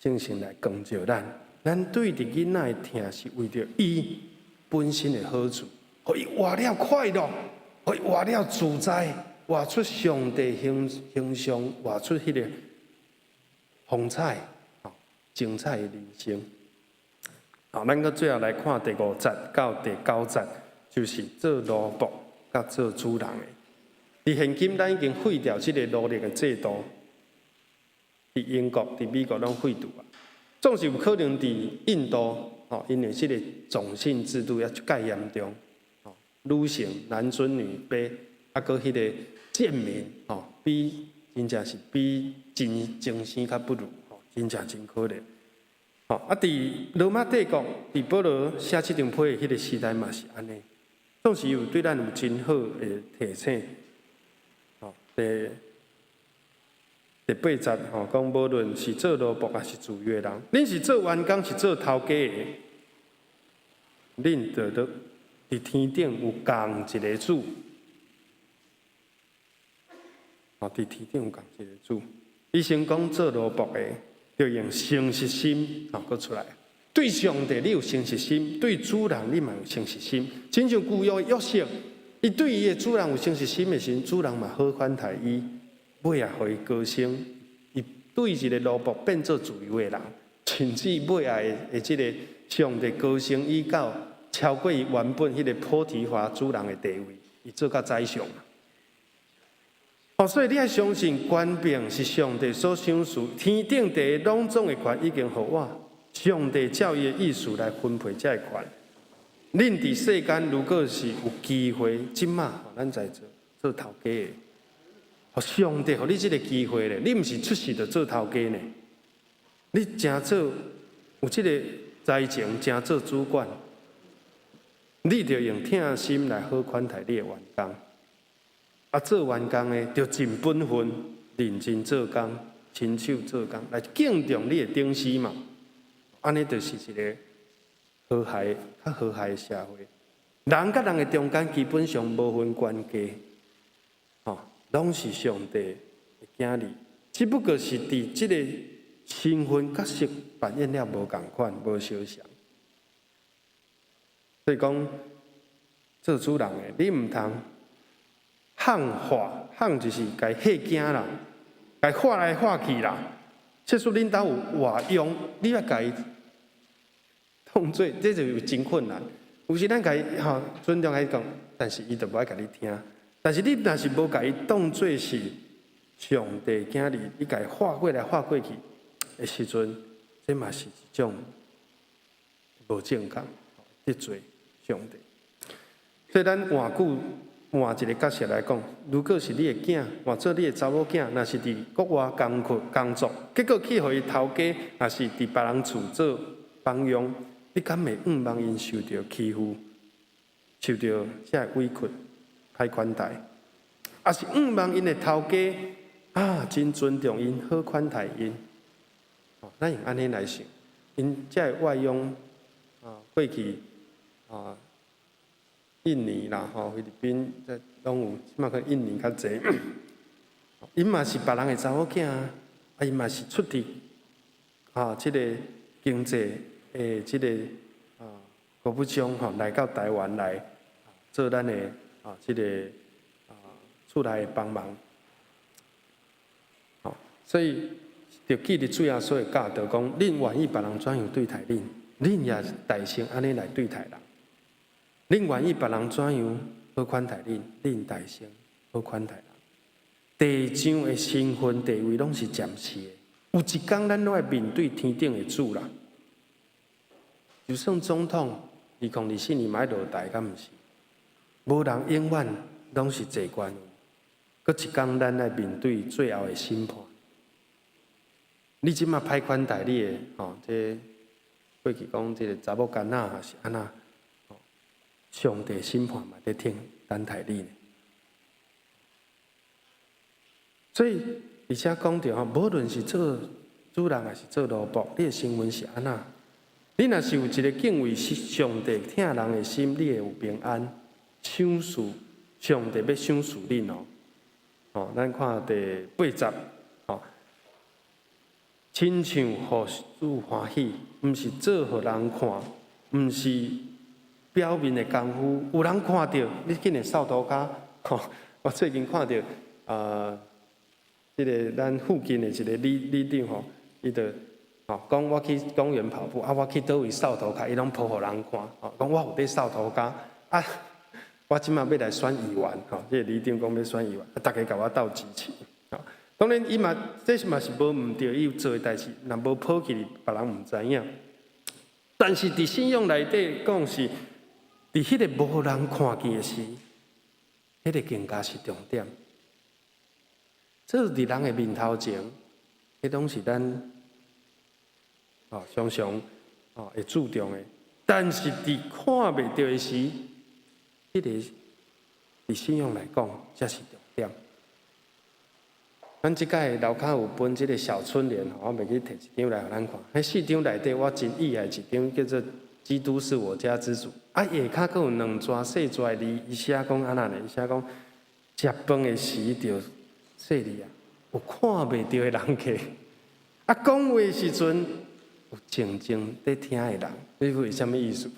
聖神來光照咱。咱對著囡仔的疼是為著伊本身的好處，予伊活了快樂，予伊活了自在，活出上帝形象，活出彼個風采、精彩的人生。好，咱閣最後來看第五節到第九節，就是做奴僕佮做主人的。佇現今，咱已經廢掉這個奴隸的制度，佇英國、佇美國攏廢除啊。總是有可能佇印度，吼，因為這個種姓制度猶閣嚴重，吼，女性男尊女卑，啊，閣彼個賤民，吼，比真正是比真精生較不如，吼，真正真可憐。吼，啊，佇羅馬帝國，佇保羅寫這張批的彼個時代嘛是按呢，總是有對咱有真好的提醒，吼，第八節吼，講無論是做奴僕抑是自由的人，恁是做員工是做頭家的，恁就得佇天頂有仝一个主。吼，佇天頂有仝一個主。伊先講做奴僕的，著用誠實心，吼，閣出來。對上帝你有誠實心，對主人你嘛有誠實心。親像舊約約瑟，伊對伊的主人有誠實心的時陣，主人嘛好款待伊。尾仔予伊高升，伊對一个奴僕變做自由的人，甚至尾仔的這个上帝高升伊到超過伊原本彼个波提乏主人的地位，伊做到宰相。哦，所以你愛相信權柄是上帝所賞賜，天頂地攏總的權已經予我，上帝照伊的意思來分配這个權。恁佇世間如果是有機會，這馬咱在做做頭家的。上帝予你這个機會咧，你毋是出世就做頭家呢？你誠做有這个才情，誠做主管，你著用疼心來好款待你的員工。啊，做員工的著盡本分，認真做工，親手做工，來敬重你的頂司嘛。按呢就是一个和諧、較和諧的社會。人佮人的中間基本上無分懸低，吼，攏是上帝的囝兒，只不過是佇這個身份角色扮演了無仝款、無相像。所以講，做主人的，你毋通喊話，喊就是共嚇驚啦，共喊來喊去啦。這說恁兜有外傭，你愛共伊當做，這就真困難。有時咱共伊吼尊重來講，但是伊就無愛共你聽。但是你若是無共伊當做是上帝囝兒，你共伊喊過來喊過去的時陣，這嘛是一種無正確得罪上帝。所以咱換句換一个角色來講，如果是你的囝，換做你的查某囝，若是佇國外工作工作，結果去予伊頭家，若是佇別人厝做幫傭，你敢會向望𪜶受著欺負，受著這个委屈、歹款待？抑是向望𪜶的頭家啊，真尊重𪜶，好款待𪜶？咱用按呢來想，𪜶這个外傭啊，過去啊，印尼啦，吼，菲律賓這攏有，這馬可能印尼較濟。𪜶嘛是別人的查某囝啊，啊，𪜶嘛是出佇啊，這個經濟的這個啊谷不中吼，來到台灣來做咱的啊這個啊厝內的幫忙。吼，所以著記得主耶穌的教導講，恁願意別人怎樣對待恁，恁也代先按呢來對待人。恁願意別人怎樣好款待恁，恁代先好款待人。地上的身份地位攏是暫時的，有一工咱攏愛面對天頂的主啦。就算總統2024年嘛愛落台，敢毋是？無人永遠攏是坐懸位，閣一工咱愛面對最後的審判。你這馬歹款待你的吼，這過去講這個查某囡仔是按怎？上帝審判嘛佇聽等待你呢。所以，而且講著吼，無論是做主人抑是做奴僕，你的身份是按怎？你若是有一個敬畏上帝、疼人的心，你會有平安。賞賜上帝欲賞賜恁哦。吼，咱看第八節，吼，親像予主歡喜，毋是做予人看，毋是表面的功夫，有人看著，你竟然掃塗跤。吼，我最近看著啊，這个咱附近的一个里里長吼，伊就吼講我去公園跑步，啊，我去佗位掃塗跤，伊攏 po 予人看，吼，講我有佇掃塗跤，啊，我這馬欲來選議員，吼，這个里長講欲選議員，啊，逐家共我鬥支持，吼，當然伊嘛，這是嘛是無毋對，伊有做的代誌，若無 po 起來，別人毋知影。但是佇信仰內底講是，佇彼个無人看見的時，彼个更加是重點。這佇人的面頭前，彼攏是咱哦常常哦會注重的。但是佇看袂著的時，彼个佇信仰來講，才是重點。咱這擺樓跤有分這个小春聯，我袂記提一張來予咱看。彼四張內底，我真喜愛一張叫做“基督是我家之主”。啊，下跤閣有兩逝細逝的字，伊寫講按怎呢？伊寫講食飯的時著細膩啊，有看袂著的人客。啊，講話的時陣有靜靜佇聽的人，你會啥物意思？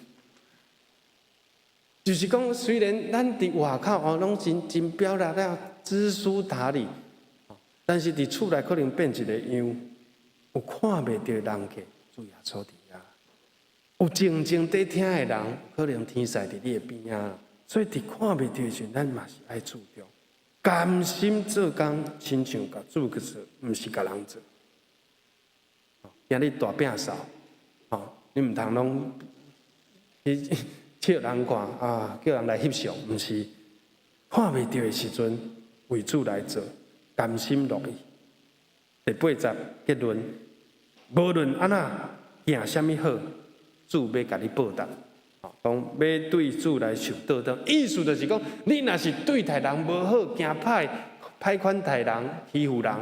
就是講，雖然咱佇外口哦，攏真真表達了知書達理，但是佇厝內可能變一个樣，有看袂著的人客，主耶穌佇遐，有靜靜佇聽的人，可能天使佇你的邊仔，所以佇看袂著的時陣，咱嘛是愛注重，甘心做工，親像共主去做，毋是共人做。今日大摒掃，吼，你毋通攏去笑人看啊，叫人來翕相，毋是看袂著的時陣，為主來做，甘心樂意。第八節結論，無論按怎行啥物好，主欲共你報答。講欲對主來受倒轉，意思就是講，你若是對待人無好，行歹，歹款待人，欺負人，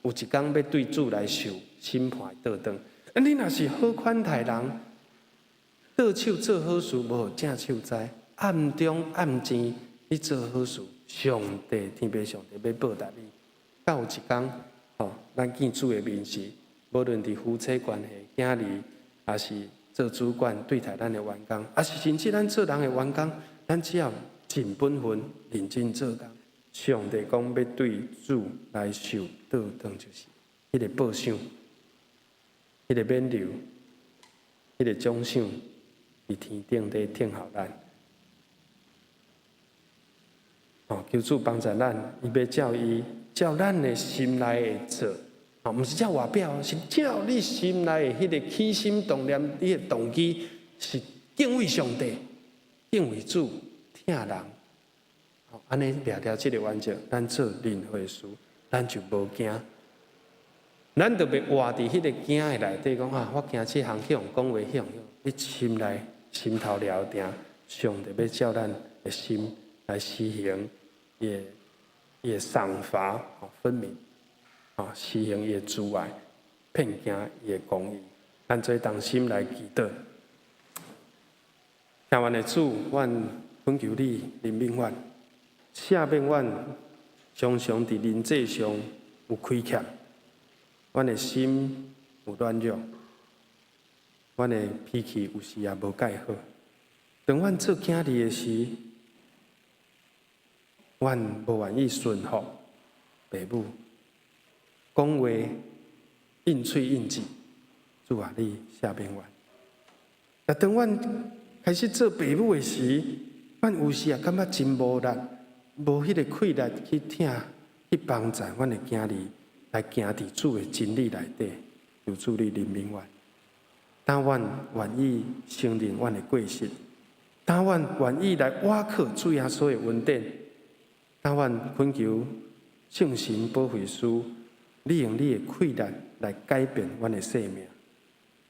有一工欲對主來受審判的倒轉。啊，你若是好款待人，倒手做好事，無予正手知，暗中暗錢你做好事，上帝天父上帝欲報答你。到有一工，吼，咱見主的面時，無論佇夫妻關係、囝兒，抑是做主管對待咱的員工，抑是甚至咱做人的員工，咱只要盡本分、認真做工，上帝講欲對主來受倒轉，就是彼个報賞、彼个勉勵、彼个獎賞，佇天頂咧等候咱。哦，求主幫助咱，伊欲照伊照咱的心內的做，哦，毋是照外表，是照你心內的彼个起心動念，你的動機是敬畏上帝、敬畏主、疼人。哦，按呢掠牢這个原則，咱做任何事，咱就無驚。咱就袂活佇彼个驚的內底，講啊，我驚這項去予人講話，去予你心內心頭掠定，上帝欲照咱的心來施行伊的賞罰分明，啊，施行伊的慈愛，遍行伊的公義。咱做同心來祈禱。聽阮的主，阮懇求你憐憫阮，赦免阮，常常佇人際上有虧欠，阮的心有軟弱，阮的脾氣有時也無蓋好。當阮做囝兒的時，阮無願意順服爸母，講話應喙應舌，主啊，你赦免阮。啊，當阮開始做爸母的時，阮有時也感覺真無力，無彼个氣力去疼、去幫助阮的囝兒來行佇主的真理內底，求主你憐憫阮。當阮願意承認阮的過失，當阮願意來倚靠主耶穌的恩典，當阮懇求聖神保惠師，你用你的氣力來改變阮的生命，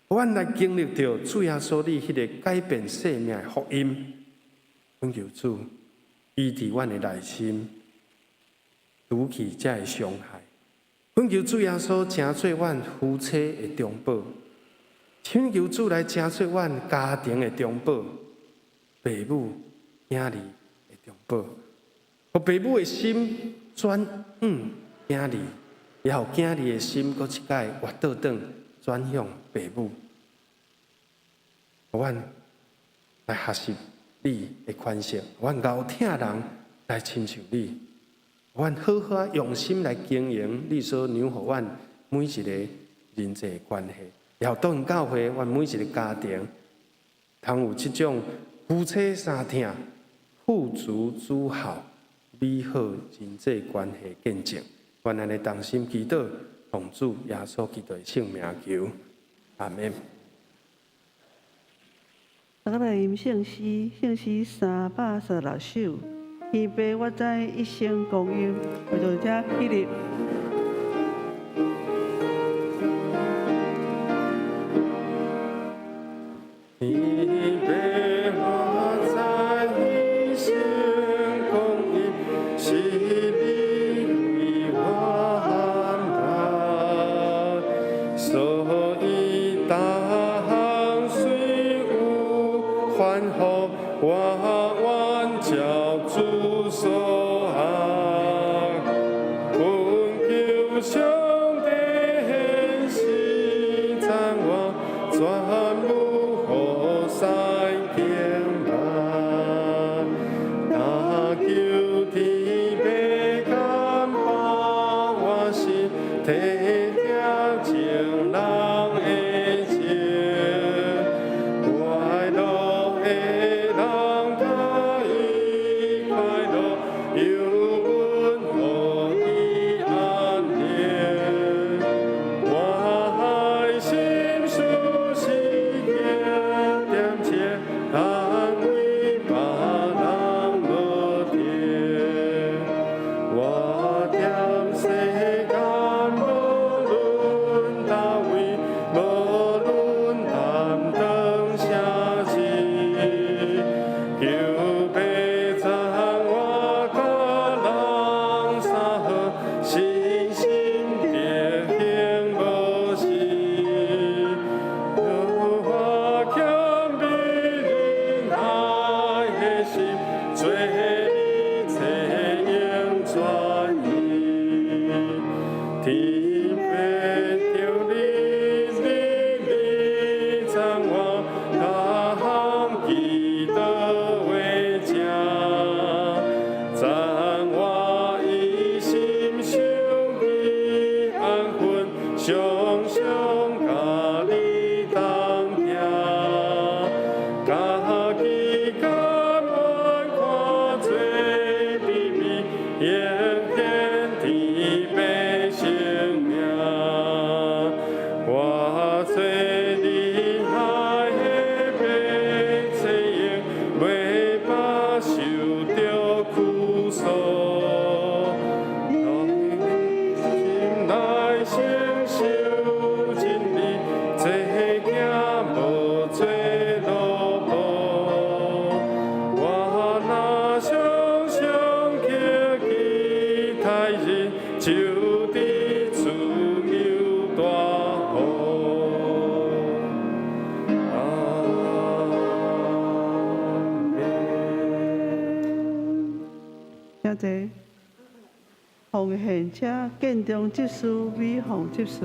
阮來經歷著主耶穌你彼个改變生命的福音，懇求主醫治阮的內心，除去這个傷害。懇求主耶穌成做阮夫妻的中保，請求主來成做阮家庭的中保，爸母囝兒的中保，予爸母的心轉向囝兒，也予囝兒的心閣一擺活倒轉轉向爸母。予阮來學習你的款式，阮𠢕疼人來親像你，阮好好用心來經營你所讓予阮每一个人際關係，也予當教會，阮每一个家庭，通有這種夫妻相疼、父慈子孝、美好人際關係見證。阮按呢同心祈禱，奉主耶穌基督的聖名求，阿們。大家來吟聖詩，聖詩336首。天父，我知一生光陰，為著這起立。天父，我知一生光陰，是你為我安排，所以逐項雖有煩苦，我願照主所行。懇求上帝顯示讚我，全無予使敬拜。但求天父感化我心，體貼情人的情。快樂的人佮伊快樂，又阮予伊安寧。我愛心事是做厲害的白菜用，袂罷受著苦楚。心內承受真理，這囝無做奴僕。我若常常記太人，就得自由大福。阿們。請坐。奉獻者建中執事美鳳執事。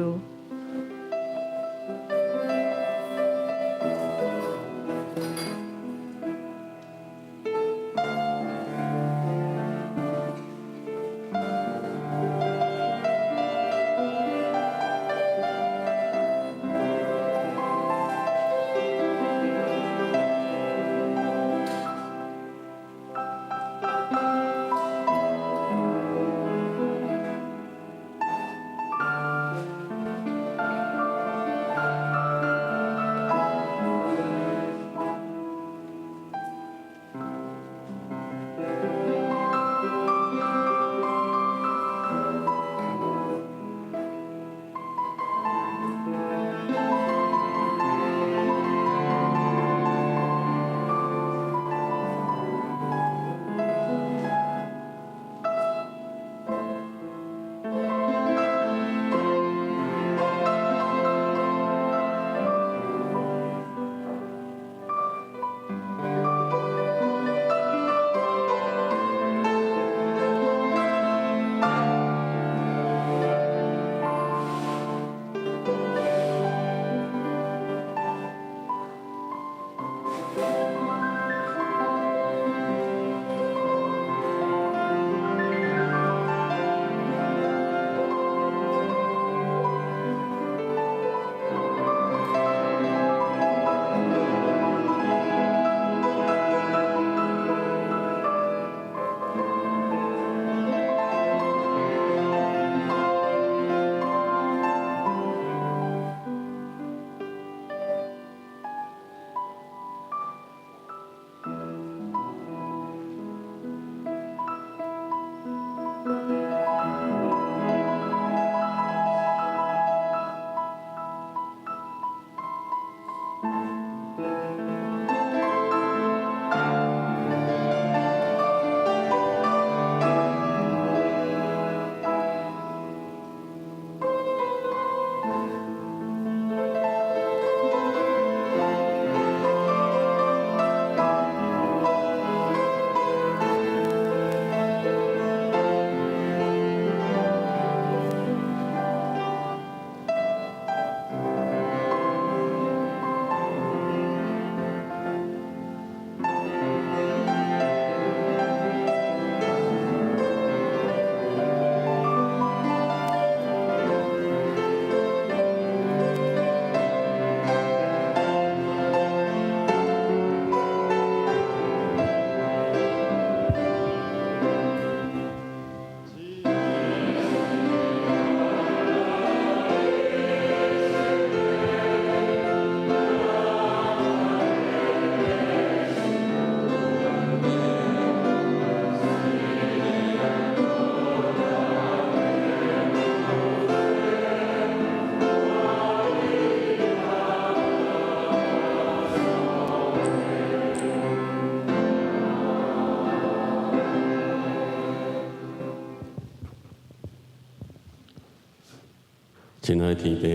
親愛的天父，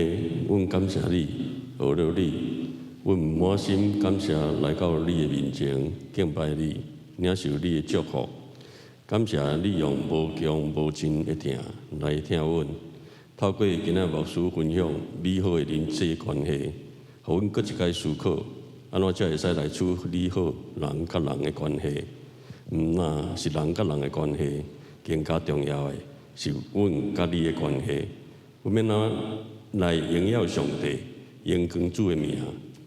阮感謝你，學了你，阮滿心感謝來到你的面前敬拜你，領受你的祝福。感謝你用無窮無盡的疼來疼阮，透過今仔牧師分享美好的人際關係，予阮閣一擺思考，按怎才會使來處理好人佮人的關係？毋但是人佮人的關係，更加重要的是阮佮你的關係。阮欲按怎來榮耀上帝，榮光主的名，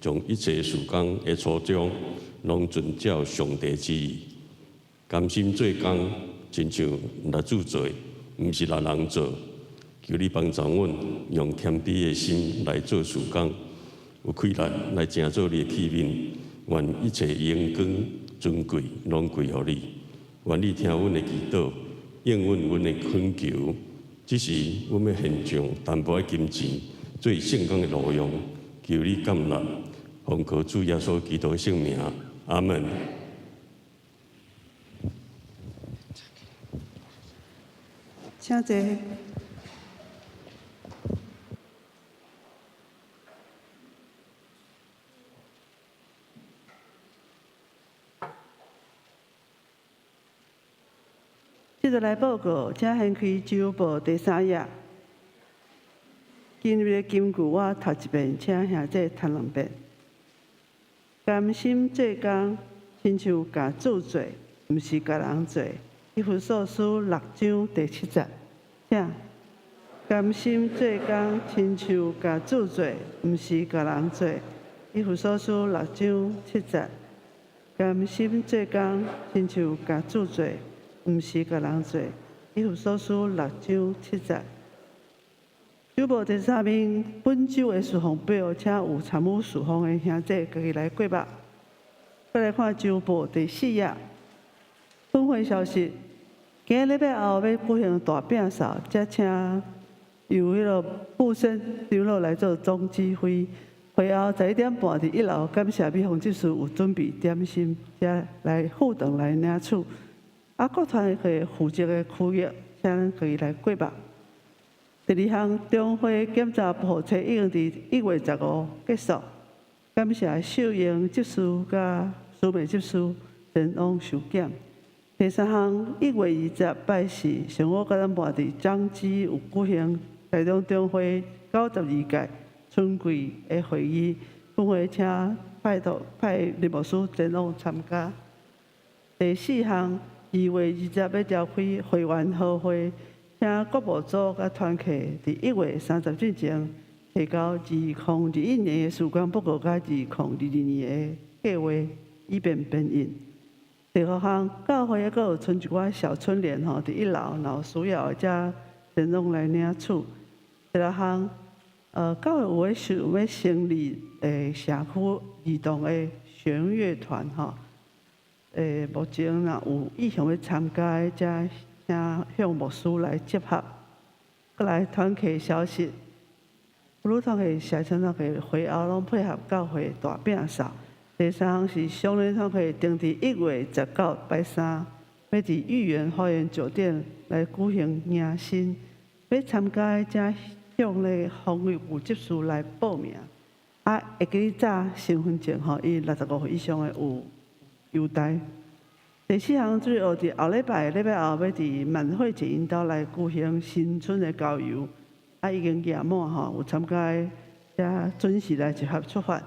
將一切事工的初衷，攏盡照上帝旨意，甘心做工，親像律主做，毋是抐人做。求你幫助阮，用謙卑的心來做事工，有氣力來成做你的器皿。願一切榮光尊貴攏歸予你。願你聽阮的祈禱，應允阮的懇求。這時，阮欲獻上淡薄仔金錢，做聖工的路用。求你感納，奉靠主耶穌基督的聖名，阿門。請坐。接著來報告，請掀開週報第三頁。今日的金句我讀一遍，請兄弟讀兩遍。甘心做工，親像共主做，毋是共人做。以弗所書六章第七節，請。甘心做工，親像共主做，毋是共人做。以弗所書六章七節，甘心做工，親像共主做，毋是共人做。以弗所書六章七節。週報第三面，本週的事奉表，請有參與事奉的兄弟家己來過目。閣來看週報第四頁，分會消息。今日禮拜後欲舉行大摒掃，才請由彼个布森長老來做總指揮。會後11點半佇一樓，感謝美鳳執事有準備點心，才來赴堂來領取。啊，各團體負責的區域，請家己來過目。第二項，中會檢查簿冊已經佇1月15結束，感謝秀英執事佮蘇美執事前往受檢。第三項，1月20拜四上午9點半佇彰基有舉行台中中會92屆春季的會議，分會請拜託派林牧師前往參加。第四項，2月20欲召開會員好會。請國務組佮團契佇1月30進前提交2021年的事工報告，佮2022年的計劃，以便編印。第五項，教會猶閣有賰一寡小春聯吼，佇一樓，若有需要的，才前往來領取。第六項，教會有咧想欲成立社區兒童的弦樂團吼，目前若有意向欲參加的，才請向牧師來集合。閣來團契消息，婦女團契、社青團契會後攏配合教會大摒掃。第三項是少年團契定佇1月19拜三，欲佇御園花園酒店來舉行迎新。欲參加的，請向咧防疫部執事來報名。啊，會記得紮身份證吼，伊65歲以上的有優待。第四項最後佇後禮拜禮拜後欲佇滿會捷引導來舉行新春的郊遊，啊已經額滿吼，有參加的才準時來集合出發。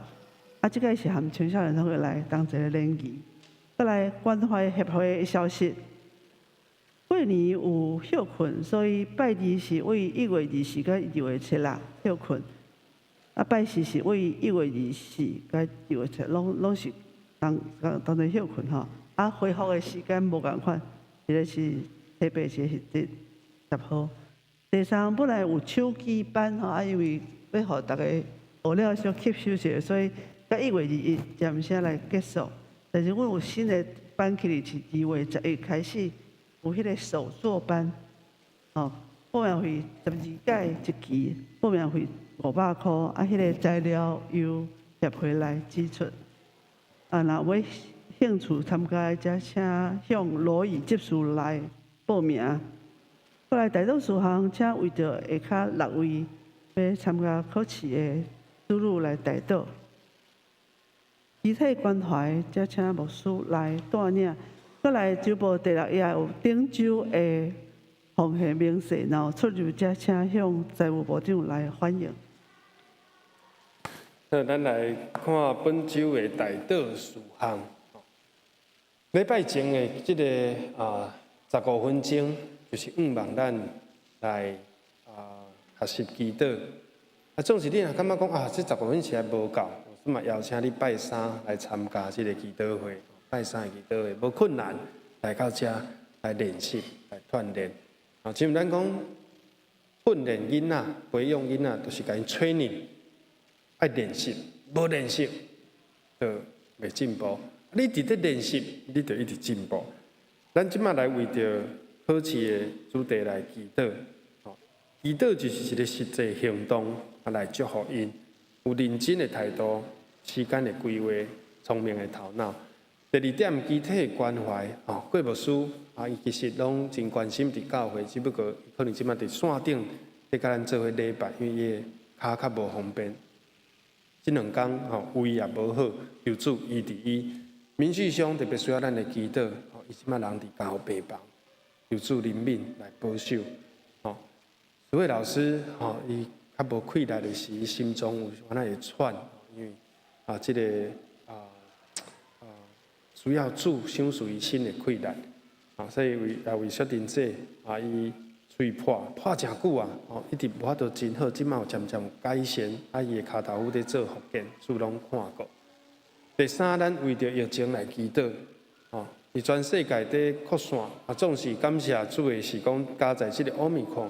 啊，這个是含青少年團會來同齊聯誼。閣來關懷協會的消息，過年有歇睏，所以拜二是對1月24佮2月7歇睏，啊拜四是對1月24佮2月7，攏攏是同同同齊歇睏吼。啊，恢復的時間無仝款，一个是禮拜，一個是佇10號。第三，本來有手機班吼，啊，因為欲予逐家學了小吸收一下，所以到1月21暫時來結束。但是阮有新的班起來，是2月11開始有彼个手作班，吼，報名費12屆一期，報名費500箍，啊，彼个材料由協會來支出。啊，若有興趣參加的，才請向羅宇執事來報名。閣來代禱事項，請為著下跤六位欲參加考試的子女來代禱。肢體關懷，才請牧師來帶領。閣來週報第六頁有頂週的奉獻明細，若有出入，才請向財務部長來反映。好，咱來看本週的代禱事項。禮拜前的這个15分鐘，就是向望咱來學習祈禱。啊，總是你若感覺講啊，這十五分時間無夠，我嘛邀請你拜三來參加這个祈禱會。拜三的祈禱會無困難，來到遮來練習、來鍛鍊。啊，像咱講，訓練囡仔、培養囡仔，就是共𪜶 training，愛練習，無練習就袂進步。你佇咧練習，你就一直進步。咱這馬來為著考試的主題來祈禱，祈禱就是一個實際行動，來祝福𪜶，有認真的態度、時間的規劃、聰明的頭腦。第二點，肢體的關懷，郭牧師啊，伊其實攏真關心佇教會，只不過可能這馬佇線頂佇共咱做伙禮拜，因為伊的跤較無方便。這兩工胃也無好，求主醫治伊。民事上特別需要咱的祈禱，伊這馬人佇監護病房，求主憐憫來保守。蘇慧老師，伊較無氣力的時，心中有可能會喘，因為啊，這個需要主賞賜伊新的氣力，所以為也為雪珍姐啊，伊喙破破誠久啊，一直無法度真好，這馬有漸漸改善，啊，伊的跤頭趺佇做復健，主攏看顧。第三，咱為著疫情來祈禱，佇全世界佇擴散，啊，總是感謝主的是講，加在這個奧密克戎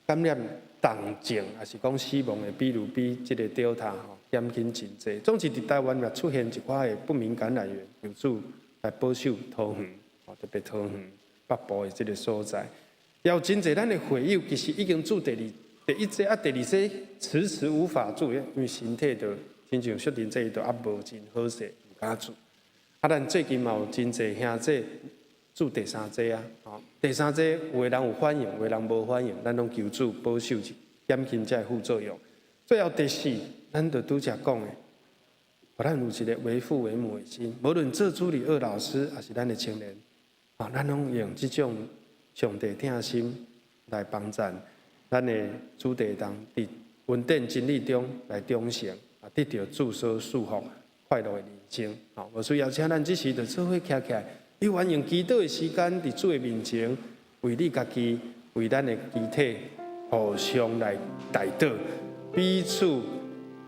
感染重症，抑是講死亡的比率比這個 Delta 減輕真濟。總是佇台灣也出現一寡的不明感染源，求主來保守桃園，特別桃園北部的這個所在。也有真濟咱的會友，其實已經注第二第一劑啊，第二劑遲遲無法注，因為身體就親像雪珍這都猶無真好勢，毋敢注。啊，咱最近嘛有真濟兄弟注第三劑啊，第三劑有的人有反應，有的人無反應，咱攏求主保守減輕這个副作用。最後第四，咱就拄才講的，予咱有一個為父為母的心，無論做主日學老師，抑是咱的青年，啊，咱攏用這種上帝疼心來幫贊咱的子弟當佇恩典真理中來長成，啊，得著主所賜福快樂的人生。好，無需要請咱這時就做伙徛起來，你願用祈禱的時間，佇主的面前，為你家己，為咱的肢體互相來代禱，彼此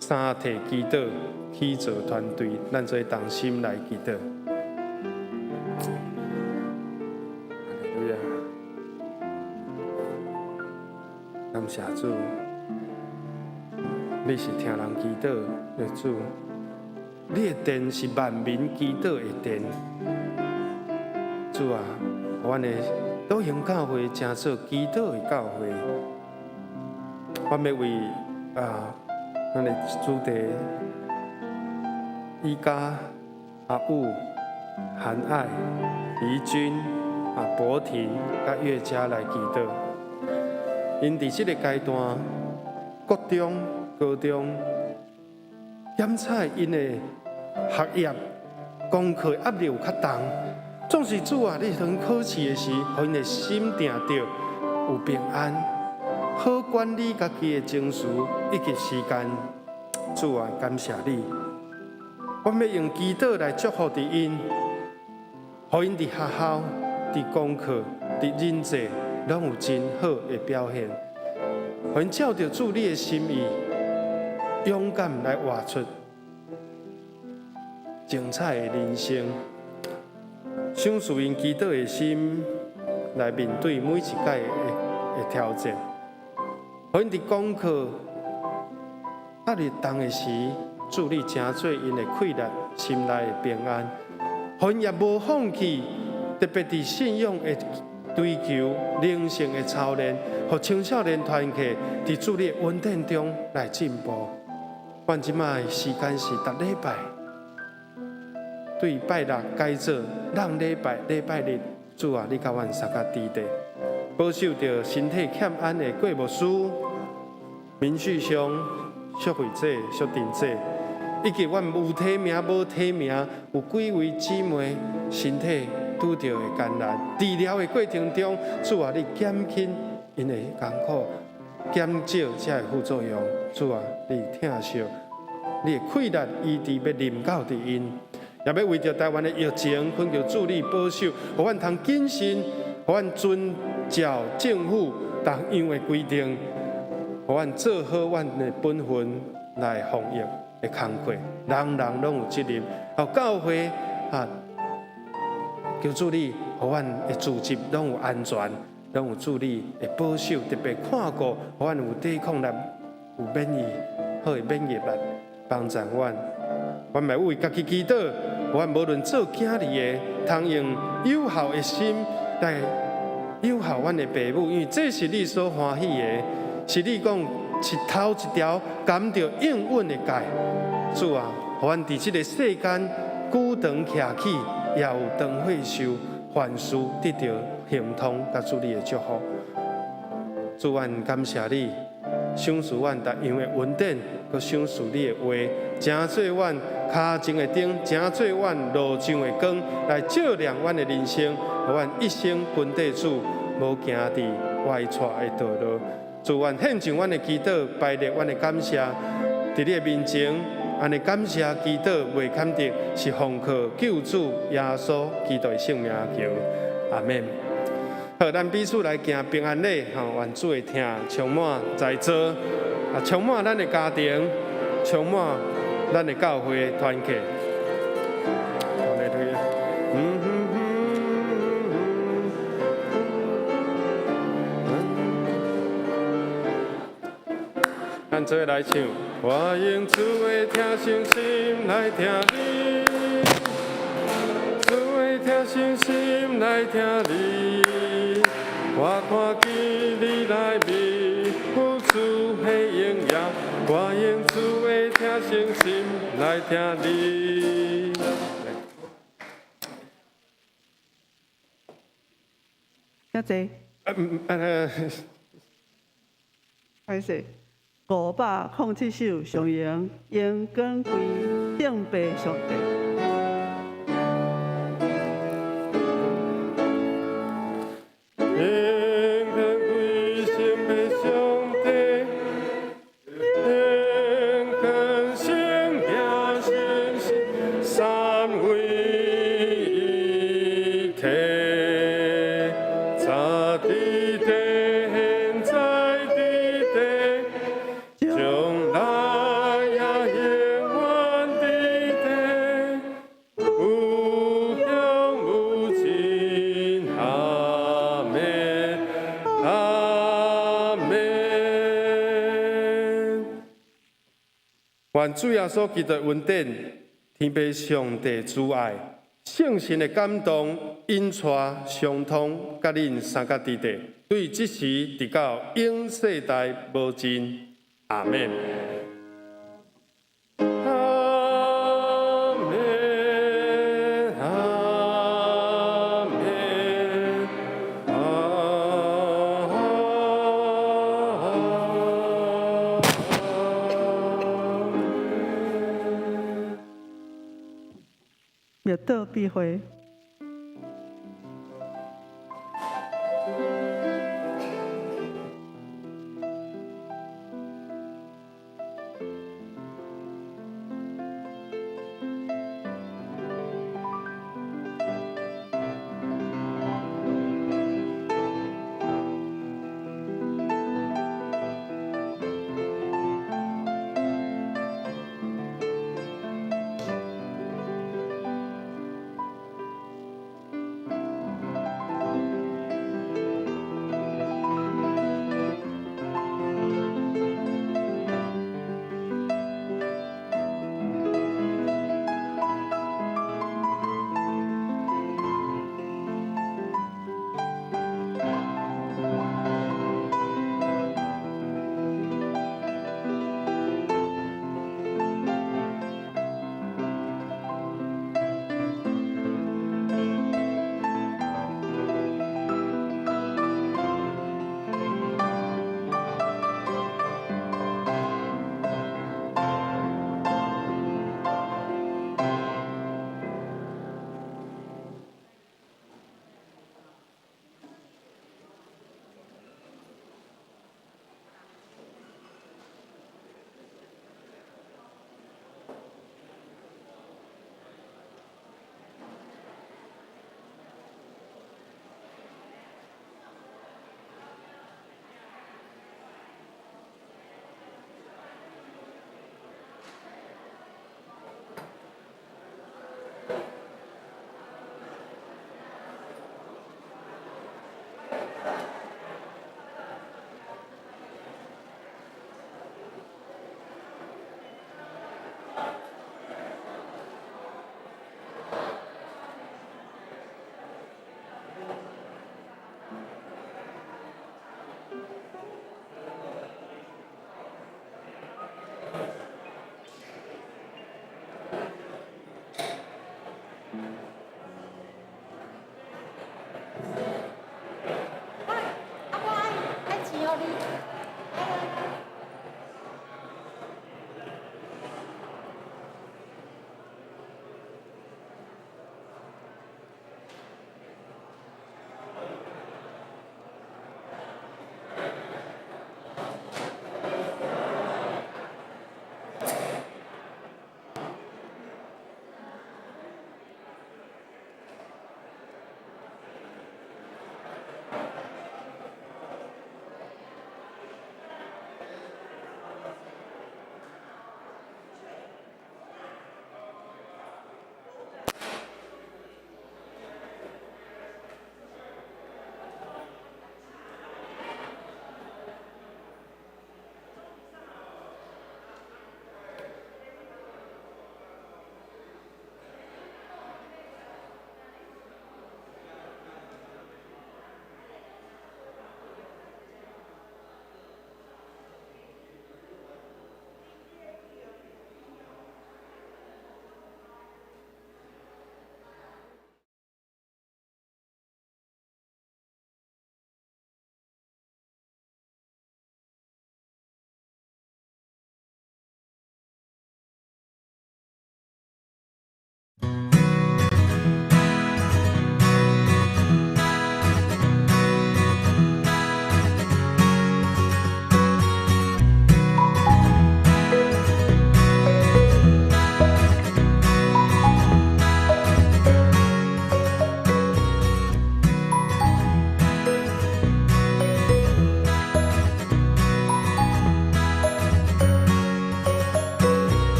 相替祈禱，起造團隊，咱做同心來祈禱。哈利路亞，感謝主，你是聽人祈禱的主，你的殿是萬民祈禱的殿。主啊，阮的道行教會成做祈禱的教會，我欲為啊，咱的主題伊家、阿武、韓愛、怡君、啊博婷、佮月佳來祈禱。𪜶佇這个階段，國中、高中檢查𪜶的學業、功課壓力有較重，總是主啊，你當考試的時，予𪜶的心定著有平安，好管理家己的情緒以及時間。主啊，感謝你，我欲用祈禱來祝福佇𪜶，予𪜶佇學校、佇功課、佇人際，攏有真好的表現。予𪜶照著主你的心意，勇敢來活出精彩的人生。賞賜𪜶祈禱的心，來面對每一屆的挑戰。予𪜶佇功課壓力重的時，主你成做𪜶的氣力，心內的平安。予𪜶也無放棄，特別佇信仰的追求、靈性的操練，予青少年團契佇主你的恩典中來進步。阮這馬的時間是逐禮拜，對拜六改做讓禮拜禮拜日，主啊，你共阮相佮佇咧，保守著身體欠安的郭牧師、民敘上、淑慧姐、淑珍姐，以及阮有提名無提名，有幾位姊妹身體拄著的艱難，治療的過程中，主啊，你減輕𪜶的艱苦，減少這个副作用。主啊，你疼惜，你的氣力醫治欲臨到佇𪜶，也欲為著台灣的疫情，懇求主你保守，予阮通謹慎，予阮遵照政府逐樣的規定，予阮做好阮的本分來防疫的工課，人人攏有責任。予教會啊，求主你，予阮的組織攏有安全，攏有主你的保守，特別看顧，予阮有抵抗力，有免疫好的免疫力，幫助阮。阮嘛為家己祈禱，阮無論做囝兒的，通用有孝的心來有孝阮的爸母，因為這是你所歡喜的，是你講是頭一條含著應允的誡。主啊，予阮佇這个世間舉長徛起，也有長歲壽，凡事得著亨通，佮主你的祝福。主，阮感謝你，賞賜阮逐樣的恩典，閣賞賜你的話，成做阮跤前的燈，成做阮路上的光，來照亮阮的人生，予阮一生跟綴主，無行佇歪錯的道路。主，阮獻上阮的祈禱，排列阮的感謝，佇你的面前，按呢感謝祈禱，袂堪得，是奉靠救主耶穌基督的聖名求，阿們。好，咱彼此來行平安禮，吼，願主的疼充滿在座，啊，充滿咱的家庭，充滿咱的教會團契。嗯哼哼哼。咱做伙來唱。我用主的疼惜心來疼你，主的疼惜心來疼你。我看見你內面有主的榮耀，我用主的疼惜心來疼你。遮濟。開始。507首，上榮榮光歸聖父上帝。榮光歸聖父上帝，榮光聖耶神聖三位一體，早佇地，現在佇地，將來也永遠佇地，無窮無盡，阿們，阿們。願主耶穌基督恩典、天父上帝慈愛、聖神的感動、引帶相通，佮恁三甲弟弟，對這時直到永世代無盡。阿們。阿們，阿們，阿們。默禱閉會。